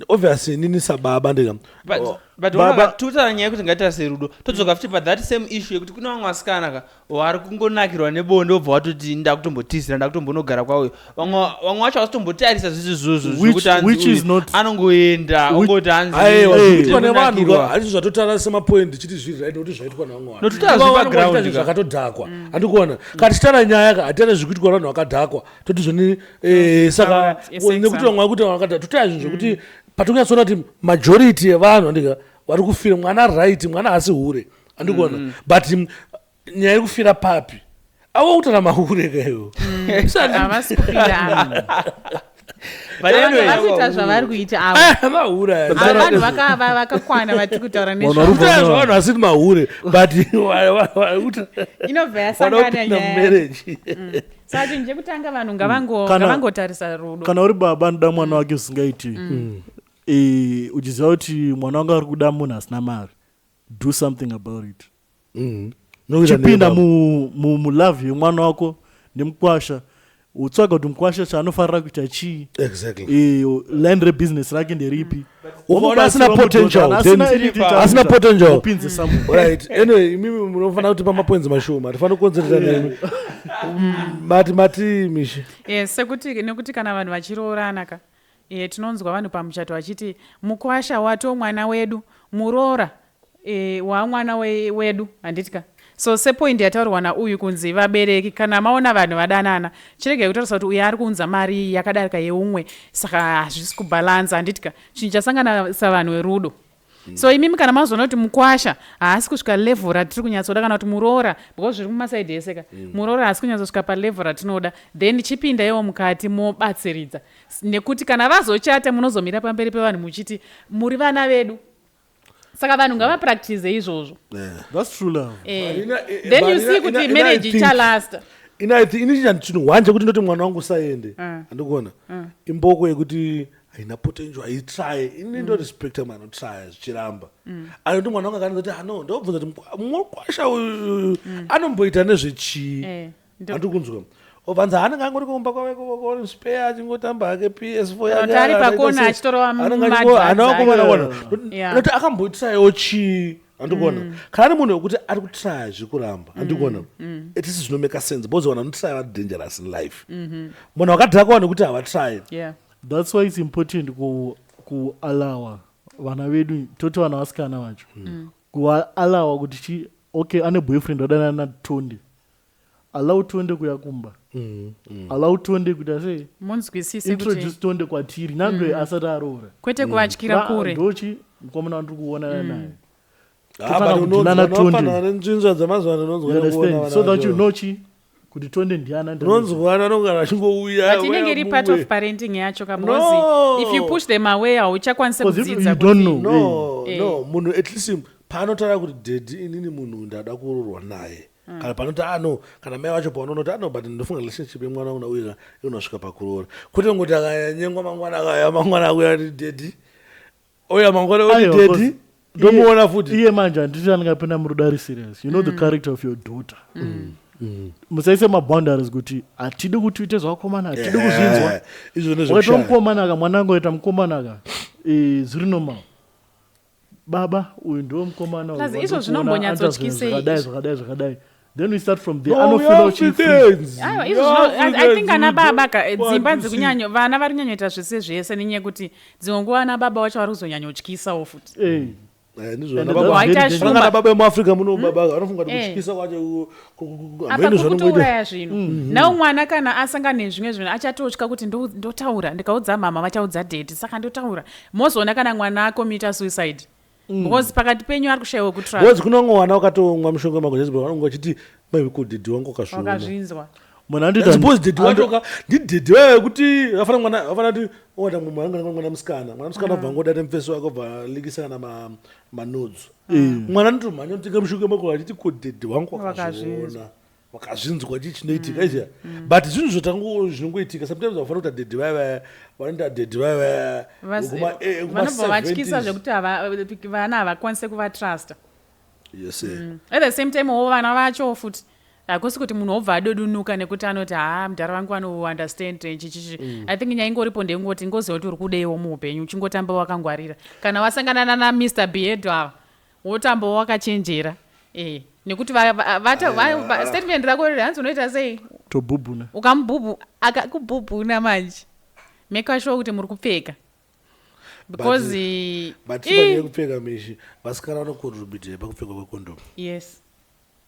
C: obviously inini sababa ndika
D: But
C: Oh,
D: but
C: baba-
D: tikutaura nyaya yekuti ngatitarise rudo, todzoka futi pa that same issue yekuti kune vamwe vasikana ka vari kungonakirwa nebonde, wobva watoti ndakutombotizira, ndakutombonogara kwauyo. Vamwe vacho havasitombotarisa zvisi izvozvo zvekuti hanzi
A: Which is
D: uyu anongoenda ongoti hanzi
C: Aiwa,
A: Eh.
C: zvikuitwa nevanhu ka
D: ndinonakirwa.
C: handizvo zvatotaura semapoint chiti zviri right nekuti zvaitwa nevamwe vanhu.
D: No, totaura
C: Ivo
D: zviri
C: vanenge
D: paground
C: vachiita zvinhu
D: ka.
C: zvakatodhakwa. Handikuona kana tichitaura nyaya ka, hatitaura zvikuitwa nevanhu vakadhakwa, toti zvoni saka
B: Yes,
C: nekuti
B: example.
C: vamwe vakuti vanhu vakadhakwa, totaura zvinhu zvekuti patikunyatsona kuti majority yevanhu andika vari kufira mwana right, mwana haasi hure, handikuona. But nyaya yekufira papi avo kutaura mahure kaiwo.
B: Havasi kupinda ava.
D: But anyway,
B: Vari kuita zvavari kuita avo.
C: Mahure aya.
B: Ava vanhu vakakwana vatiri kutaura
A: Vanhu
B: nezvavo.
A: vari
C: Kutaura zvavanhu vasiri mahure, but
B: Inobva yasangana
C: vanopinda
B: nyaya.
C: mumarriage.
B: Saka chinhu chekutanga, vanhu ngavangotarisa rudo.
A: Kana uri baba anoda mwana wake zvisingaiti, uchiziva kuti mwana wangu ari kuda munhu asina mari, do something about it. Chipinda mulove yemwana wako nemukwasha, utsvaga kuti mukwasha chaanofarira kuita chii.
C: Exactly.
A: Line rebusiness rake nderipi.
C: Ukaona asina potential, asina potential.
A: Upinze somewhere.
C: Right, anyway, imimi munofanira kuti pamapoints mashoma tifanira kukonzeresa nemi. Mati mishi.
B: Yes, sekuti nekuti kana vanhu vachiroorana ka, Tinonzwa vanhu pamuchato vachiti mukwasha wato mwana wedu, muroora wamwana wedu, handiti ka? So sepoint yataurwa nauyu kunzi vabereki, kana maona vanhu vadanana, chiregai kutarisa kuti uyu ari kuunza mari yakadarika yeumwe, saka hazvisi kubhalansa, handiti ka? Chinhu chasanganisa vanhu werudo. So imimi kana mazoona kuti mukwasha haasi kusvika level ratiri kunyatsoda, kana kuti muroora, because zviri mumasaidhi ese ka, muroora haasi kunyatsosvika palevel ratinoda, then chipindaiwo mukati mobatsiridza. Nekuti kana vazochata, munozomira pamberi pevanhu muchiti muri vana vedu. Saka vanhu ngavapractice izvozvo.
A: That's true love.
B: Then you see kuti marriage ichalasta.
C: Ini chinhu one chekuti ndoti mwana wangu usaende, handikuona imboko yekuti haina potential, haitry. Ini ndorespecta mwana otrya zvichiramba. Anoti mwana wangu akanozoti ano, ndobvunza kuti mukwasha uyu anomboita nezvechii? Handikunzwa obvanza anenge angori kumba kwave spare, achingotamba hake PS4
B: yake. Kuti ari pakona achitorova madrugs.
C: Anakomana noti akamboitrayawo chii? Handikuona kana ari munhu wekuti ari kutraya zvekuramba, handikuona itisi zvinomeka sense, because vanhu vanotraya vari dangerous in life. Munhu wakadhakwa nekuti havatry.
A: That's why it's important kuallowa vana vedu, toti vana vasikana vacho, kuallowa kuti chi okay, ane boyfriend, wadanana naTonde, allow Tonde kuya kumba, allow Tonde kuita sei?
B: Munzwisise
A: kuti introduce Tonde kwatiri nyange asati aroora.
B: Kwete kuvatyira kure.
A: Ndochi mukomana wandiri kuonana naye.
C: Ah,
A: Tofana
C: but
A: kudhilana
C: unonzwa
A: Tonde.
C: unofanana nenzvinzva dzamazuva ano, unonzwa
A: You
C: nekuona
A: understand?
C: vana
A: So that you
C: vacho.
A: know chi kuti Tonde ndiana.
C: Unonzwa anogara achingouya.
B: But inenge iri part of parenting yacho ka, because
C: No.
B: if you push them away, hauchakwanisi
A: Because if
B: kudzidza
A: you don't
B: kuti-
A: know.
C: No. No, munhu at least paanotaura kuti, "Daddy, inini munhu ndada kuroorwa naye," kana panoti ano, kana mai vacho paunoona kuti ano, but ndofunga relationship yemwana wangu nauya inosvika pakuroora, kwete ngoti akanyengwa mangwana, akaya mangwana akuya kuti, "Daddy," oya mangwana oti,
A: Aiwa,
C: "Daddy,"
A: because
C: ndomuona futi.
A: Iye manje handiti anenge apinda murudo ari serious. You know the character of your daughter. Musaise maboundaries kuti hatidi kuti uite zvakakomana, hatidi kuzvinzwa.
C: Izvo
A: Wakaita
C: ndezvekushaya.
A: mukomana ka, mwana angoita mukomana ka, zviri normal. Baba, uyu ndo mukomana uyu
B: Plus,
A: wandiri
B: izvo
A: kuona
B: zvinombonyatsotyiseyi.
A: anoita zvinhu zvakadai, zvakadai, zvakadai, then we start from there.
C: No, we
A: Anofeel uchifree.
C: Africans.
B: Aiwa, izvo
C: We
B: I think
C: Africans,
B: ana
C: we
B: baba
C: don't
B: ka,
C: want
B: dzimba
C: to see.
B: dzikunyanya vana vari kunyanyoita zvese zvese, nenyaya yekuti dzimwe nguva ana baba vacho vari kuzonyanyotyisawo futi.
C: Ndizvo.
A: And
C: Ana
A: that's
C: baba-
A: very
B: Waita
A: dangerous.
B: shumba.
C: Vana baba vemuAfrica muno, baba vanofunga kuti kutyisa kwacho
B: Apa
C: hameno
B: kuri
C: zvanongoita.
B: kutouraya zvinhu. Nawo mwana kana asangana nezvimwe zvinhu, achatotya kuti ndotaura, ndikaudza mama vachaudza daddy, saka ndotaura. Mozoona kana mwana acommita suicide, because pakati penyu ari kushayiwa kutrust.
C: Because kuna vamwe vana vakatomwa mishonga yemagonyezi, vanonge vachiti, "Mai, ko daddy wangu wakazviona?"
B: Wakazvinzwa.
A: Munhu andoita
C: Suppose daddy wacho ka ndidaddy vaya vekuti vafana mwana, vafana kuti oda mwana, mwana musikana, mwana musikana obva angoda nemufesi wake, obva alikisa kana manodzu. Mwana anotomhanya kutenga mishonga yemagonya achiti, "Ko daddy wangu wakazviona, wakazvinzwa, chii chinoitika izvi?" But zvinhu zvotango zvinongoitika sometimes. Vafanira kuti daddy vaya vaya vanoita daddy vaya vaya vekuma
B: Vanobva vatyisa
C: 70s.
B: zvekuti vana havakwanisi kuvatrusta.
C: Yes.
B: At the same time wo, vana vacho futi, hakusi kuti munhu wobva adodunuka nekuti anoti, "Ha, mudhara vangu vanounderstand chichichi." I think nyaya ingoripo ndeyekungoti ngoziva kuti uri kudeiwo muupenyu, uchingotamba wakangwarira. Kana wasangana nana Mr Behedo ava, wotamba wakachenjera, nekuti statement rako riri hanzi unoita sei?
A: Tobhubhuna.
B: Ukamubhubhu, akakubhubhuna manje, make sure kuti muri kupfeka, because
C: But panyaya yekupfeka mishi, vasikana vanocontribute pakupfekwa kwekondomu.
B: Yes.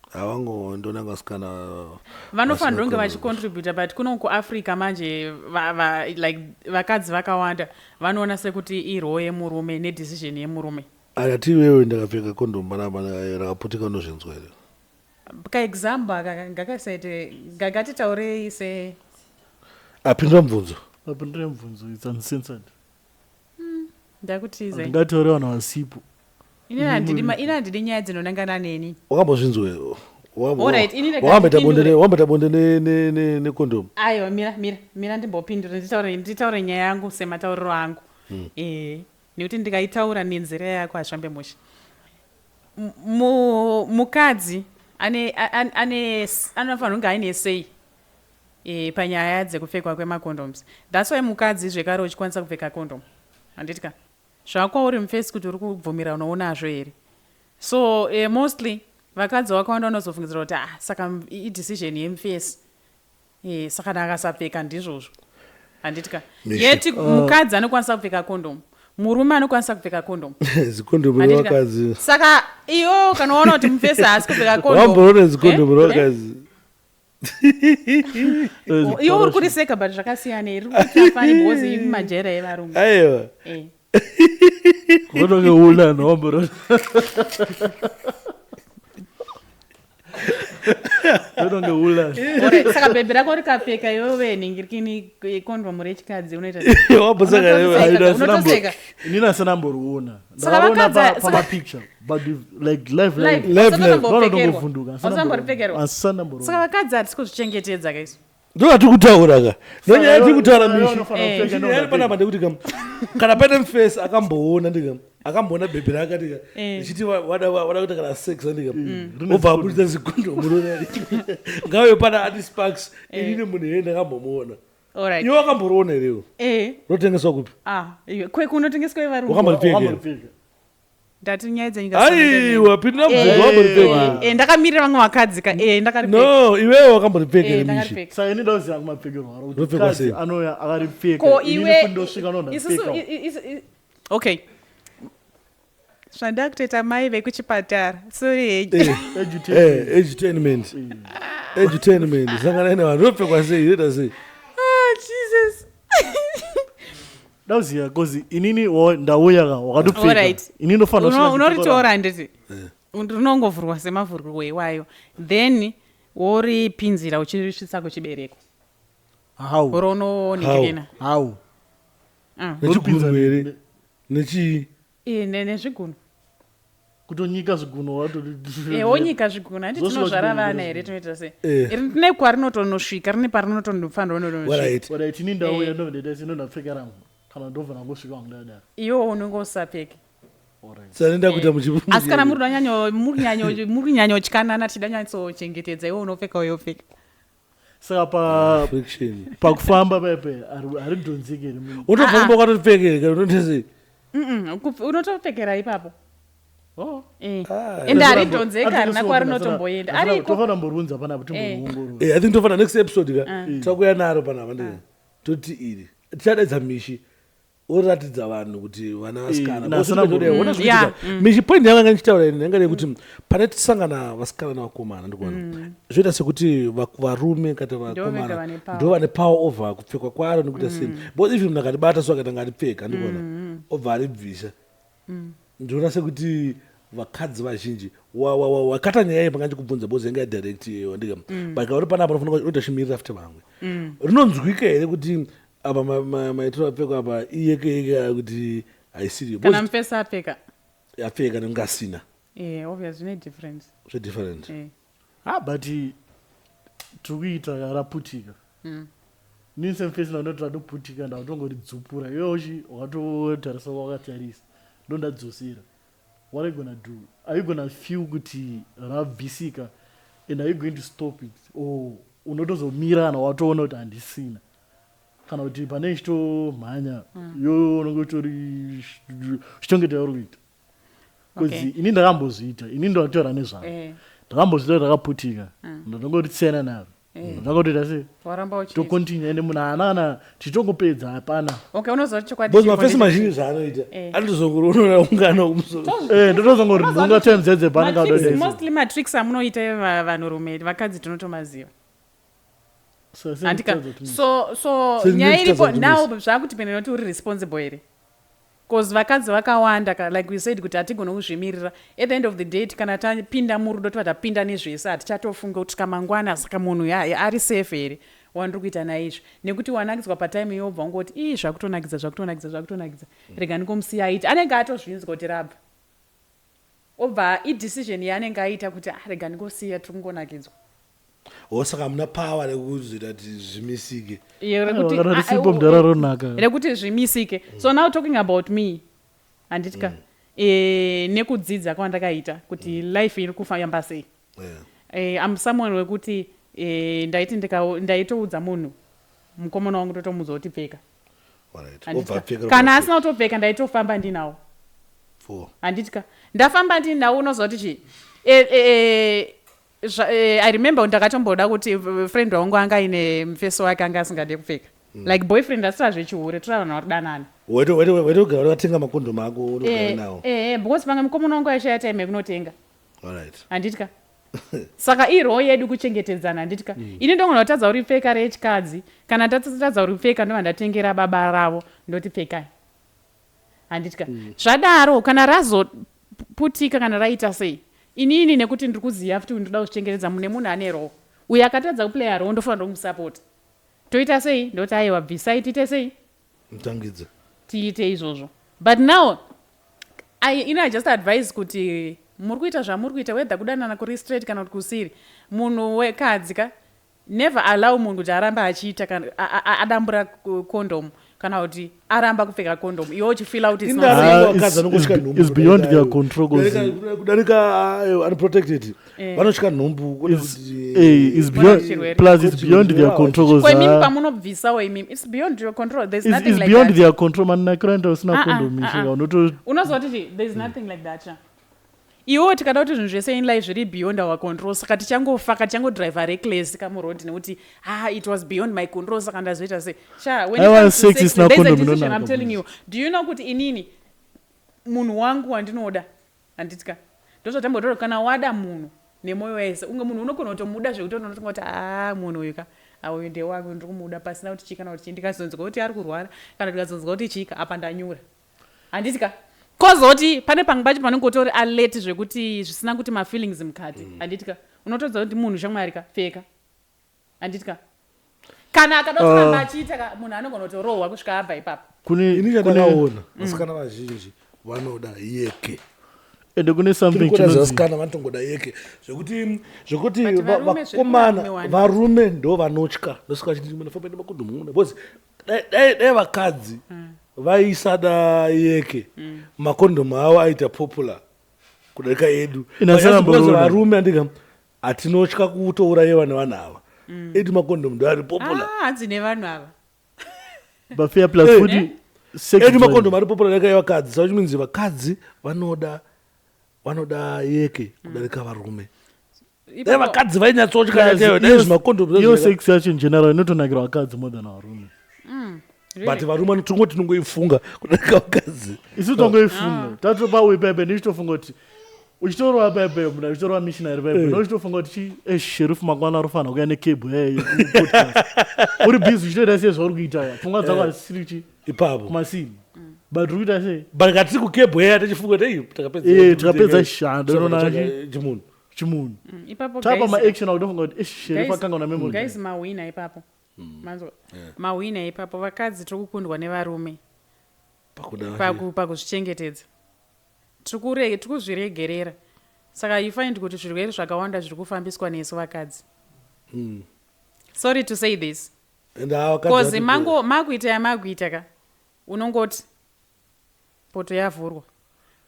C: Havango vasikana.
B: Vanofanira kunge vachicontributa, but kuno kuAfrica manje like vakadzi vakawanda vanoona sekuti irole yemurume nedecision yemurume.
C: Akati iwewe, ndakapfeka kondomu panapa rakaputika, unozvinzwa here?
B: Kaexample aka ngakasaite, ngatitaurei se
C: Apindura mubvunzo.
A: Apindure mubvunzo, it's uncensored.
B: Ndakutiza.
A: Handingatauri vanhu vasipo.
B: Ini handidi nyaya dzinonangana neni.
C: Wakambozvinzwa here?
B: Alright, ini rega
C: Wakamboita bonde
B: ndipindure.
C: Wamboita bonde nekondomu?
B: Aiwa, mira, mira, mira, ndimbopindura, nditaure nyaya yangu sematauriro angu, nekuti ndikaitaura nenzira yako hazvambe mushe. Mukadzi anofanira kunge aine sei panyaya dzekupfekwa kwemacondoms. That's why mukadzi zvekare uchikwanisa kupfeka condom, handiti ka? Zvakwauri mufesi kuti uri kubvumira unoonazvo here. So mostly vakadzi vakawanda vanozofungidzira kuti, "Ah, saka idecision yemufesi, saka ndakasapfeka ndizvozvo." Handitika
C: Misha.
B: Yeti mukadzi anokwanisa kupfeka kondomu, murume anokwanisa kupfeka kondomu.
C: Zikondomu
B: Handitika?
C: revakadzi.
B: Saka iwo kana waona kuti mufesi haasi kupfeka kondomu,
C: Wamboona zikondomu
B: Eh?
C: revakadzi?
B: Iwe uri kuriseka, but zvakasiyana, iri kuita fani because iri mumajera evarume.
C: Aiwa.
B: Eh.
A: Votonge ulana wamborona. Votonge ulana.
B: Alright, saka bhebhi rako rikapfeka, iwewe ningirikini kondomu rechikadzi, unoita sei?
C: Wambosaka.
B: Unotoseka. Unotoseka.
A: Inini asina mboriona.
B: Saka
A: Ndakaona pamapicture, but like live
B: Live.
A: live.
C: Live, live.
B: Usatombopfekerwa.
A: Ndinotongovhunduka.
B: Usatombopfekerwa.
A: Asina mboriona.
B: Saka vakadzi hatisi kuzvichengetedza kaisu.
C: Ndokati kutaura ka, nonyaya yatiri kutaura, Mishi.
B: Eh.
C: Nyaya iri panapa ndekuti kam kana paine mufesi akamboona, ndika akamboona bhebhi rake, ndika
B: Eh.
C: ndichiti wada kuita kana sex, andika obva abudisa zikondomu rona, ngave pana ati Sparks, inini munhu yeye ndakambomuona.
B: Alright.
C: Iwe wakamboriona here?
B: Eh.
C: Rotengeswa kupi?
B: Ah, iwe, kunotengeswa evarume.
C: Wakamboripfeka?
B: Ndati nyaya dzenyika.
C: Aiwa, pindira mubvunzo, wamboripfeka?
B: Eh, ndakamirira vamwe vakadzi ka. Eh, ndakaripfeka.
C: No, iwewe wakamboripfeka
B: Eh,
C: here, Mishi?
B: ndakaripfeka.
A: Saka ini ndakuziva kumapfekerwo aro kuti
C: Ropfekwa
A: mukadzi
C: sei?
A: anouya akaripfeka,
B: Ko
A: inini
B: iwe
A: futi ndosvika
B: isusu
A: nondapfeka.
B: okay. Zvandakutoita mai vekuchipatara. Sorry henyu.
C: Eh, edutainment, edutainment, sanganai nevanhu. Ropfekwa sei? Roita sei?
B: Ah, Jesus.
A: Ndakuziva cause inini ndauya ka wakatopfeka,
B: Alright.
A: inini ndofanira kusvika
B: Unoritora, handiti? Rinongovhurwa semavhurwo iwayo. Then woripinzira uchirisvitsa kuchibereko.
A: How?
B: Rononingirina.
A: How?
B: Ah.
C: Nechigunwe here, nechii?
B: Eh, nezvigunwe.
A: Kutonyika zviguno wato?
B: Eh, wonyika zviguno, handiti?
A: Zvosvika
B: Tinozvara
A: kuchibereko.
B: vana here? Tinoita sei?
C: Eh.
B: Rine kwarinotonosvika, rine parinotonofanira unonosvika.
C: Alright.
A: Alright, ini ndauya,
B: Eh.
A: ndobva ndaita ndapfeka rangu, kana ndobva ndangosvika wangu ndadaro.
B: Iwo unenge usapfeke.
A: Alright.
C: Saka kuita muchi
B: Asi kana muri kunyanyotyanana, tichida nyatsochengetedza, iwe unopfeka, uye upfeka.
A: Saka pa
C: Friction.
A: pakufamba paipai haridhonzeki here
C: Utobva
B: Ah,
C: kumba kwatopfekere kana unotese?
B: Unotopfekera ipapo.
A: Oh.
B: Eh.
C: Ah,
B: Ende haridhonzeki, harina kwarinotomboenda ariko.
A: Tofanira mborunza panapa,
B: Eh.
A: timboongorora.
C: Eh, I think tofana next episode ka
B: Ah.
C: takuya naro panapa, ndika toti iri tichadaidza Mishi, oratidza vanhu kuti vana vasikana
A: Eh, nasina
C: Ona zvikuitika. Mishi, point yanga nga ndichitaura ini yanga yekuti pane tisangana vasikana nevakomana, ndikuona zvoita sekuti varume kati
B: vega
C: vakomana
B: vane power.
C: ndo vane power over kupfekwa kwaro nekuita sei, because even munhu akatibata so akaita ngaripfeka, ndikuona obva aribvisa. Ndinoona sekuti vakadzi vazhinji wakata nyaya iyi panga chikubvunza because yanga yadirect iyeyo, ndika but kauri panapa unofanira unoita chimirira futi vamwe. Rinonzwika here kuti apa maitiro apfekwa apa iyeke yeke kuti haisiriyo?
B: Kana mufesi apfeka.
C: Apfeka nekunge asina.
B: Eh, obvious zvine difference.
C: Zvedifferent.
B: Eh.
A: Ah, but tiri kuita raputika. Inini semufesi ndandoti ratoputika, ndakutongoridzupura, iwe uchi wakatotarisa, wakatarisa, ndondadzosera. What are you gonna do? Are you gonna feel kuti rabvisika and are you going to stop it, or unotozomira kana watoona kuti handisina, kana kuti pane ichitomhanya yo unonge utori chichongeta yauri kuita? Because ini ndakambozviita, ini ndataura nezvangu.
B: Eh,
A: Ndakambozviita, ndakaputika, ndandongoritsiyana naro, ndangotoita sei?
B: Waramba uchiita.
A: Tocontinue, ende munhu haana kana tichitongopedza, hapana.
B: Okay, unoziva kuti chokwadi
C: Because
B: chiripo
C: mafesi mazhinji zvaanoita
B: Eh.
C: anotozongorionora ungano kumusoro.
A: Eh, ndotozongori nhunga time dzedze panenge
B: Mostly matricks amunoita vanhurume, vakadzi tinotomaziva. Handika so
C: So
B: nyaya iripo
C: ndinochitaza kuti
B: now zvakutipenda nekuti uri responsible here, because vakadzi vakawanda like we said kuti hatigoni kuzvimirira. At the end of the day, kana tapinda murudo, tova tapinda nezvese, hatichatofunga kuti kamangwana saka munhu ari safe here wandiri kuita naizvo, nekuti wanakidzwa patime yobva ungoti, ii, zvakutonakidza, zvakutonakidza, zvakutonakidza, rega ndikomusiya aiti. Anenge atozvinzwa kuti rabva, obva idecision yaanenge aita kuti, ah, rega ndingosiya, tiri kungonakidzwa.
C: O, saka hamuna power rekuzoita kuti zvimisike?
B: Iyo rekuti
A: Kana
B: ah,
A: risipo
B: ah,
A: mudhara ronaka.
B: Rekuti zvimisike. So now talking about me, handitika nekudzidza kwandakaita kuti life iri kufamba sei. Am someone wekuti ndaiti ndaitoudza munhu mukomana wangu, totomudza kuti pfeka.
C: Alright.
B: Handitika?
C: Obva apfeka.
B: Kana asina kutopfeka, ndaitofamba ndinawo.
C: Four.
B: Handitika ndafamba ndinawo, unoziva kuti chii? I remember ndakatomboda kuti friend wangu anga aine mufeso wake anga asingade kupfeka. Like boyfriend asira zvechihure, tora vanhu vari kudanana.
C: Wetogara wakatenga makondomu ako unogara nawo.
B: Because pamwe mukomana wangu aishaya time yekunotenga.
C: Alright.
B: Handiti ka? Saka iroo yedu kuchengetedzana, handiti ka? Ini ndogona kutadza kuripfeka rechikadzi, kana ndatadza kuripfeka ndobva ndatengera baba ravo ndoti pfekai, handiti ka? Zvadaro kana razoputika kana raita sei, inini nekuti ndiri kuziva futi kuti ndoda kuzvichengetedza, mune munhu ane roo uyo akatadza kuplaya roo, ndofanira kumusapota. Toita sei? Ndoti aiwa, bvisai, tiite sei?
C: Mutangidze.
B: Tiite izvozvo. But now I just advise kuti muri kuita zvamuri kuita, whether kudanana kuri straight kana kuti kusiri, munhu wekadzi ka, never allow munhu kuti arambe achiita kana adambura condom kana kuti aramba kupfeka condom, iwe uchifeela kuti it's not
C: Indava
B: safe.
A: Ah,
C: vakadzi vanongotya nhumbu
A: it's beyond
C: kudarika
A: their
C: ayo.
A: control.
C: Kudarika ayo unprotected. Vanotya nhumbu kwete
A: It's,
C: kuti
A: it's
B: Kuna
A: beyond,
B: chirwere.
A: plus it's beyond their
C: Kuti
A: control 'cause,
B: Ko imimi pamunobvisawo imimi, it's beyond your control, there's nothing
A: it's
B: like
A: beyond
B: that.
A: their control. Manakiro anoita usina
B: Ah, ah,
A: condom
B: ah,
A: ishe
B: ah.
A: unoto
B: Unozwa kuti there's nothing like that cha. Iwo tikada kuti zvinhu zvese in life zviri beyond our control, saka tichangofa ka, tichangodriva reckless kamuroad nekuti ah, it was beyond my control, saka ndazoita sei sha? When it
A: Aiwa,
B: comes to
A: sex
B: sex,
A: isina
B: there's a
A: condom
B: decision,
A: inonaka
B: I'm telling
A: please.
B: you. Do you know kuti inini munhu wangu wandinoda, handiti ka, ndozvatambotaura, kana wada munhu nemwoyo wese, unge munhu unogona kutomuda zvekuti unotonga kuti a munhu uyu ka, auyu ndewangu, ndiri kumuda pasina kuti chii kana kuti chii. Ndikazonzwa kuti ari kurwara kana ndikazonzwa kuti chii ka, apa ndanyura, handiti ka? Kozoti pane pamwe pacho panongotori alert zvekuti zvisina kuti mafeelings mukati, handiti ka? Unotodza kuti munhu shamwari ka, pfeka, handiti ka? Kana akada kutoramba achiita ka, munhu anogona kutorohwa kusvika abva ipapo.
A: Kune
C: Ini
A: kune
C: chandakaona, vasikana vazhinji vanoda yeke.
A: Ende kune something
C: Tiri kuona
A: chinonzi
C: zvasikana vanotongoda yeke zvekuti
B: But varume zviri
C: vakomana
B: kuvarume wani.
C: Varume ndo vanotya, ndosaka vachiti munofamba nemakondomu muna, because dai vakadzi vaisada yeke, makondomu avo aita popular kudarika edu.
A: Ina
C: But just because
A: sera
C: varume andika hatinotya kutourayiwa nevanhu ava, edu makondomu ndo ari popular.
B: Ah, hanzi nevanhu ava.
A: But fair plus futi sex
C: Edu
A: drive.
C: makondomu ari popular kudarika evakadzi, so which means vakadzi vanoda yeke kudarika varume. Dai vakadzi vainyatsotya
A: Plus,
C: yakeyo, dai zvimakondomu
A: iyo sex yacho in general inotonakira vakadzi more than varume.
C: But varume tongoti tinongoifunga kudarika vakadzi.
A: Isu tongoifunga tatopa pepe, ndichitofunga kuti uchitorova pepe, munhu achitorova missionary pepe, nochitofunga kuti chi sheriff mangwana arofanira kuuya nekebhu yaye podcast, uri busy uchitoita sei zvauri kuita, pfungwa dzako hazisiri chi
C: Ipapo.
A: Kumasini, but uri kuita sei?
C: But katiri kukebhu yaya tichifunga kuti ei takapedza
A: Takapedza shanda, unoona
C: chimunhu.
A: Chimunhu.
B: Ipapo
A: Tapa
B: guys,
A: maaction akutofunga kuti sheriff
B: guys,
A: akanga una memory.
B: Guys, mahwina ipapo, manzwa? Mahwina ipapo, vakadzi tiri kukundwa nevarume
C: pakuda
B: pakuzvichengetedza. Tiri kuzviregerera, saka you find kuti zvirwere zvakawanda zviri kufambiswa nesu vakadzi. Sorry to say this.
C: And ava vakadzi
B: 'Cause mango makuita yamakuita ka, unongoti poto yavhurwa,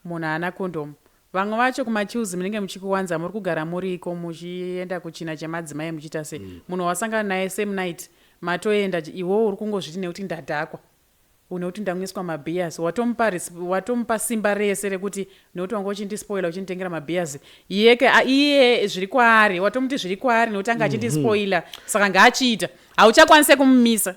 B: munhu haana kondomu. Vamwe vacho kumachills munenge muchikuwanza, muri kugara muriko, muchienda kuchina chemadzimai, muchiita sei, munhu wasangana naye same night matoenda, iwewo uri kungozviti nekuti ndadhakwa, nekuti ndamwiswa mabeers, watomupa simba rese rekuti nekuti wanga uchindispoila, uchinditengera mabeers yeke iye zviri kwaari, watomuti zviri kwaari nekuti anga achindispoila, saka ngaachiita, hauchakwanise kumumisa.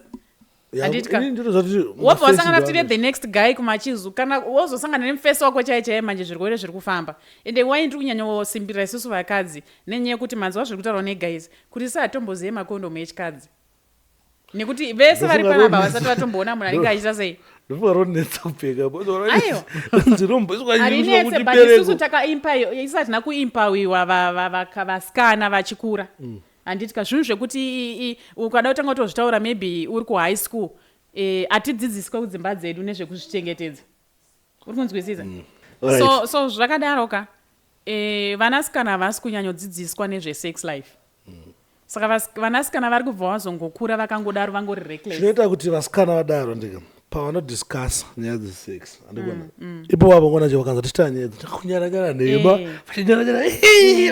B: Handiti ka?
C: Inini ndinozati
B: Wobva wasangana futi nethe next guy kumachizu, kana wozosangana nemufesi wako chai chaiye, manje zvirwere zviri kufamba. Ende wai ndiri kunyanyosimbirira isusu vakadzi nenyaya yekuti manzwa zviri kutaurwa neguys kuti isi hatombozive makondomu echikadzi, nekuti vese vari
C: Ndofunga
B: panapa
C: ronetsa.
B: vasati vatomboona munhu anenge achiita sei.
C: Ndofunga ronetsa kupfeka.
B: Aiwa.
C: Nziromboiswa
B: Harinetse, but isusu takaimpa, isu hatina kuimpawiwa vasikana vachikura, handiti ka? Zvinhu zvekuti ukada kutanga kutozvitaura maybe uri kuhigh school, hatidzidziswe kudzimba dzedu nezvekuzvichengetedza, uri kunzwisisa?
C: Alright.
B: So zvakadaro ka, vanasikana havasi kunyanyodzidziswa nezvesex life, saka vanasikana vari kubva vazongokura vakangodaro, vangori reckless.
C: Chinoita kuti vasikana vadaro ndika pavanodiscussa nyaya dzesex, andikuona ipo vavangona che vakanza tichita nyaya idzi takunyaranyara nhema, vachinyaranyara,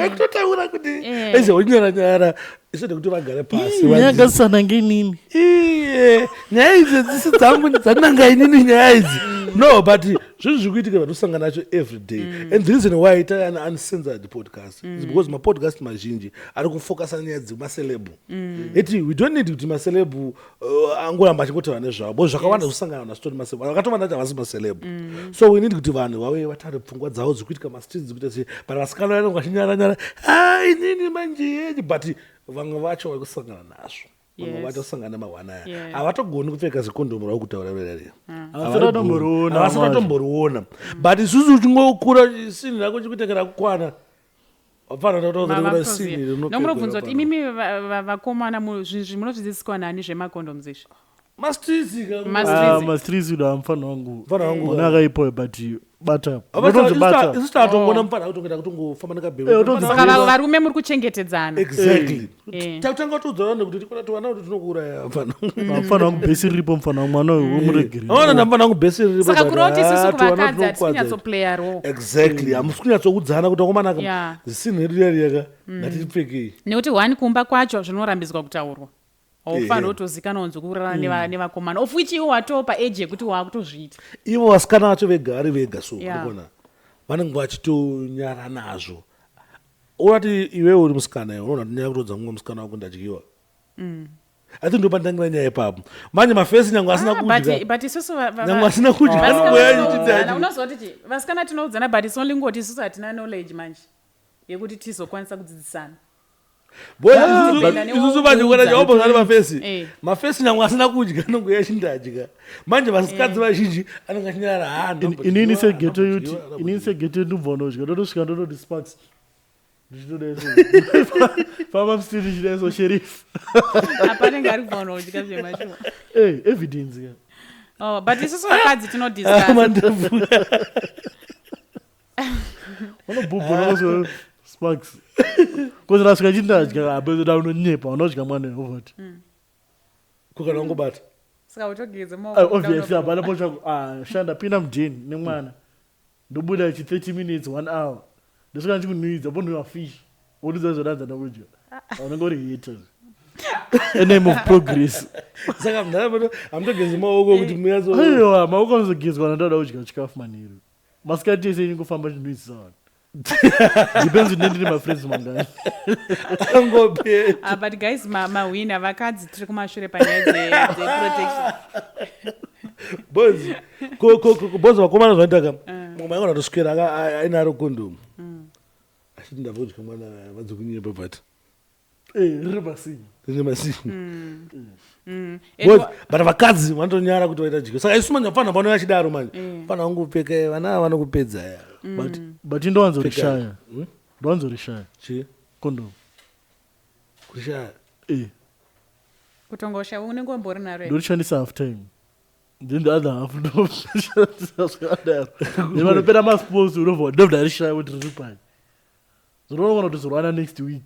C: vakutotaura kuti aize unyaranyara isode kuti vagare pasi.
A: Nyaya ngasisanange inini.
C: Iye, nyaya idzi dzisi dzangu, dzananga inini nyaya idzi. No, but zvinhu zviri kuitika vanosangana nacho every day. And the reason why ita an uncensored podcast is because mapodcast mazhinji ari kufokasa nyaya dzemaceleb. Eti we don't need kuti maceleb angoramba achingotaura nezvavo, because zvakawanda zvinosangana nazo tori maceleb, vakatova nacho havasi maceleb. So we need kuti vanhu vauye vataure pfungwa dzavo dziri kuitika mastreets, dziri kuita sei. But vasikana vanenge vachinyaranyara, a inini manje yeji, but vamwe vacho vari kusangana nazvo, vamwe vacho kusangana nemahwana aya, havatogoni kupfeka zikondomu rava kutaura rerere.
A: Havasati vatomboriona.
C: Havasati
A: Macho.
C: vatomboriona. But isusu uchingokura, sini rako chikutekera kukwana, hapana sini rinopfekwa.
B: Nomunobvunza kuti
C: Pano.
B: Imimi vakomana zvinhu munozvidzidziswa nani zvemacondoms izvi?
C: Mastreets ka.
B: Mastreets.
A: Ah, mastreets udo amufana wangu.
C: Mufana wangu.
A: Mwana akaipo, but bata unotonzi bata.
C: Isusu tatongoona mufana kutongeta kutongofamba
A: Eh, utonzi-
B: Saka varume muri kuchengetedzana.
C: Exactly. Takutanga kutodzana nekuti tikona tiwana kuti tinokuuraya mufana.
A: Mufana wangu, bhesi riripo, mufana wangu, mwana uyu womuregerera.
C: Aona ndamufana wangu bhesi riripo.
B: Saka
C: But
B: kureva kuti isusu
C: ah, tiwana
B: kuvakadzi hatisi
C: tinokukwadza.
B: kunyatsoplaya role.
C: Exactly, hamusi kunyatsoudzana kuti akomana, zisini redu riyariyaka, ngatipfekei.
B: Nekuti one, kumba kwacho zvinorambidzwa kutaurwa, haufaniri kutozikanwa kunzi kurara nevakomana, of which iwo watoo paage yekuti waakutozviita.
C: Ivo vasikana vacho vega vari vega, so urikuona vanenge vachitonyara nazvo. Urati iwewe uri musikana iwe unoona tinyara kutoudza mumwe musikana wako ndadyiwa. I think ndopandangira nyaya ipapo manje. Mafesi nyange asina
B: Ah,
C: kudya,
B: but isusu
C: nyange asina kudya,
B: vasikana
C: anongoya
B: tinoudzana.
C: achiti
B: Unoziva kuti chi vasikana tinoudzana, but it's only ngoti isusu hatina knowledge manje yekuti tizokwanisa kudzidzisana.
C: Boys,
B: Kupenda
C: isusu manje kuona chaombozani mafesi, mafesi nyange asina kudya anongoya achindadya. Manje vasikadzi vazhinji anenge achinyara, ha.
A: Inini segeto yuti, inini segeto ndibva unodya, ndotosvika ndototi sparks, ndichitodaiso famba mstreet, ndichidaiso sheriff.
B: Apanenge ari kubva unodya zvemashuwa.
A: Eh, evidence ka.
B: Oh, but isusu vakadzi tinodiscuss.
C: Mandebvu.
A: Vanobhubhuna sparks kozi rasvika chindadya abezoda unonyepa unodya mwana ovati.
C: Kukana wangobata.
B: Saka utogeze maoko.
A: Obviously hapana potsva. Ah, sha, ndapinda mudheni nemwana, ndobuda chi 30 minutes, one hour, ndosvika ndichikunhuidza ponhuiwa fish, wotudza zvodanza ndakudya, unenge uri hater a name of progress.
C: Saka munharaunda hamutogezi maoko kuti munyatso?
A: Aiwa, maoko anozogezwa nandoda kudya chikafu manheru. Masikati ese ingofamba chinhuidzisa vanhu, depends kuti ndine mafriends mangani.
C: Angope.
B: Ah, but guys, mahwina vakadzi tiri kumashure panyaya dzeprotection.
C: Boys, boys, vakomana zvanoitaka, mumwe maingona kutoswera aine ari kondomu, achiti ndabva kudya mwana, vanzi kunyepa, but
A: Eh, riri pasini.
C: rine masini.
B: And
C: Boys, but vakadzi vanotonyara kuti vaita dyo. Saka isu manje vafana vanouya achidaro manje, fana vangopfeka, vana ava vanokupedza ya.
A: But ndowanzorishaya, ndowanzorishaya.
C: Chi?
A: Condom.
C: Kurishaya?
A: Eh.
B: Kutongosha unenge umbori naro here?
A: Ndorishandisa half time, then the other half ndoshandisa zvakadaro. Then vanopera masports, unobva ndobva rishaya kuti riri pai, zvinonogona kuti zorwana next week.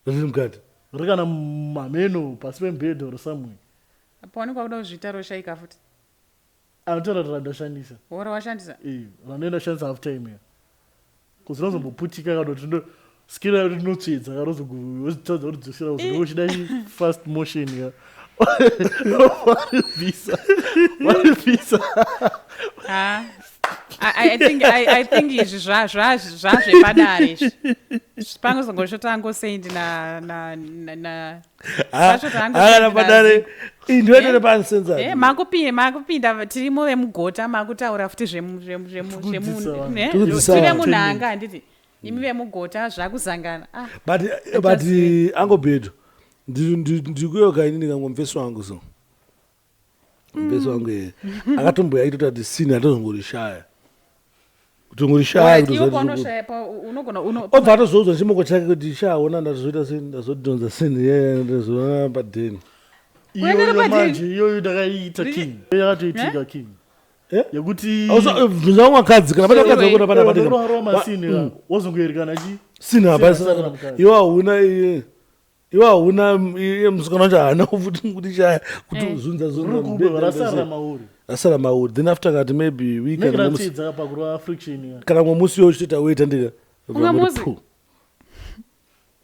C: Riri mukati?
A: Riri kana mameno pasi pemubhedha or somewhere.
B: Paonekwa kuda kuzviita roshaika futi.
A: Anotaura kuti randashandisa.
B: Wora washandisa.
A: Eh, ranoenda shandisa half time ya kuzi rinozomboputika kana kuti skill yayo rinotsvedza kana rozotadza kuridzosera kuzi uchida fast motion ya waribvisa, waribvisa.
B: Ah. I think izvi zvazvepadare izvi panozongoshota angosendi na na na na Pashota angosendi.
C: Akana padare ndivaitore pauncensored.
B: Eh, makupinda tirimo vemugota, makutaura futi
A: Tikudzidzisa vanhu.
C: Tikudzidzisa
B: tiri
C: vanhu.
B: vemunhanga, handiti? Imi vemugota zvakuzangana. Ah,
C: But angobhedu ndikuyoka inini kamwe mufesi wangu, so mufesi wangu akatomboya aitota kuti sini atozongorishaya, kutongorishaya.
B: Alright, iwe paunoshaya unogona
C: Obva atozoudzwa chimoko chake kuti shaona ndatozoita sini, ndazodhonza sini yeye, ndazoona padheni.
B: Kuendera
A: Iyoyo
B: padeni.
A: manje iyoyo ndakaiita king, yakatoitika king.
C: Eh?
A: Yekuti
C: Bvunza vamwe vakadzi kana pane vakadzi vakona pana padeni.
A: rova masini, wazongoerekana chi
C: Sini hapasina.
A: Sini asara mukadzi.
C: Iwe hauna, iye iwe hauna, iye musikana wacho haana futi kuti shaya kuti zunza zunza.
A: Riri kube rasarira mauri.
C: Rasara mauri, then after kati maybe week
A: Rinenge
C: kana
A: ratsvedza pakurova friction ya.
C: Kana mumwe musi iwe uchitoita wait andika.
B: Mumwe musi?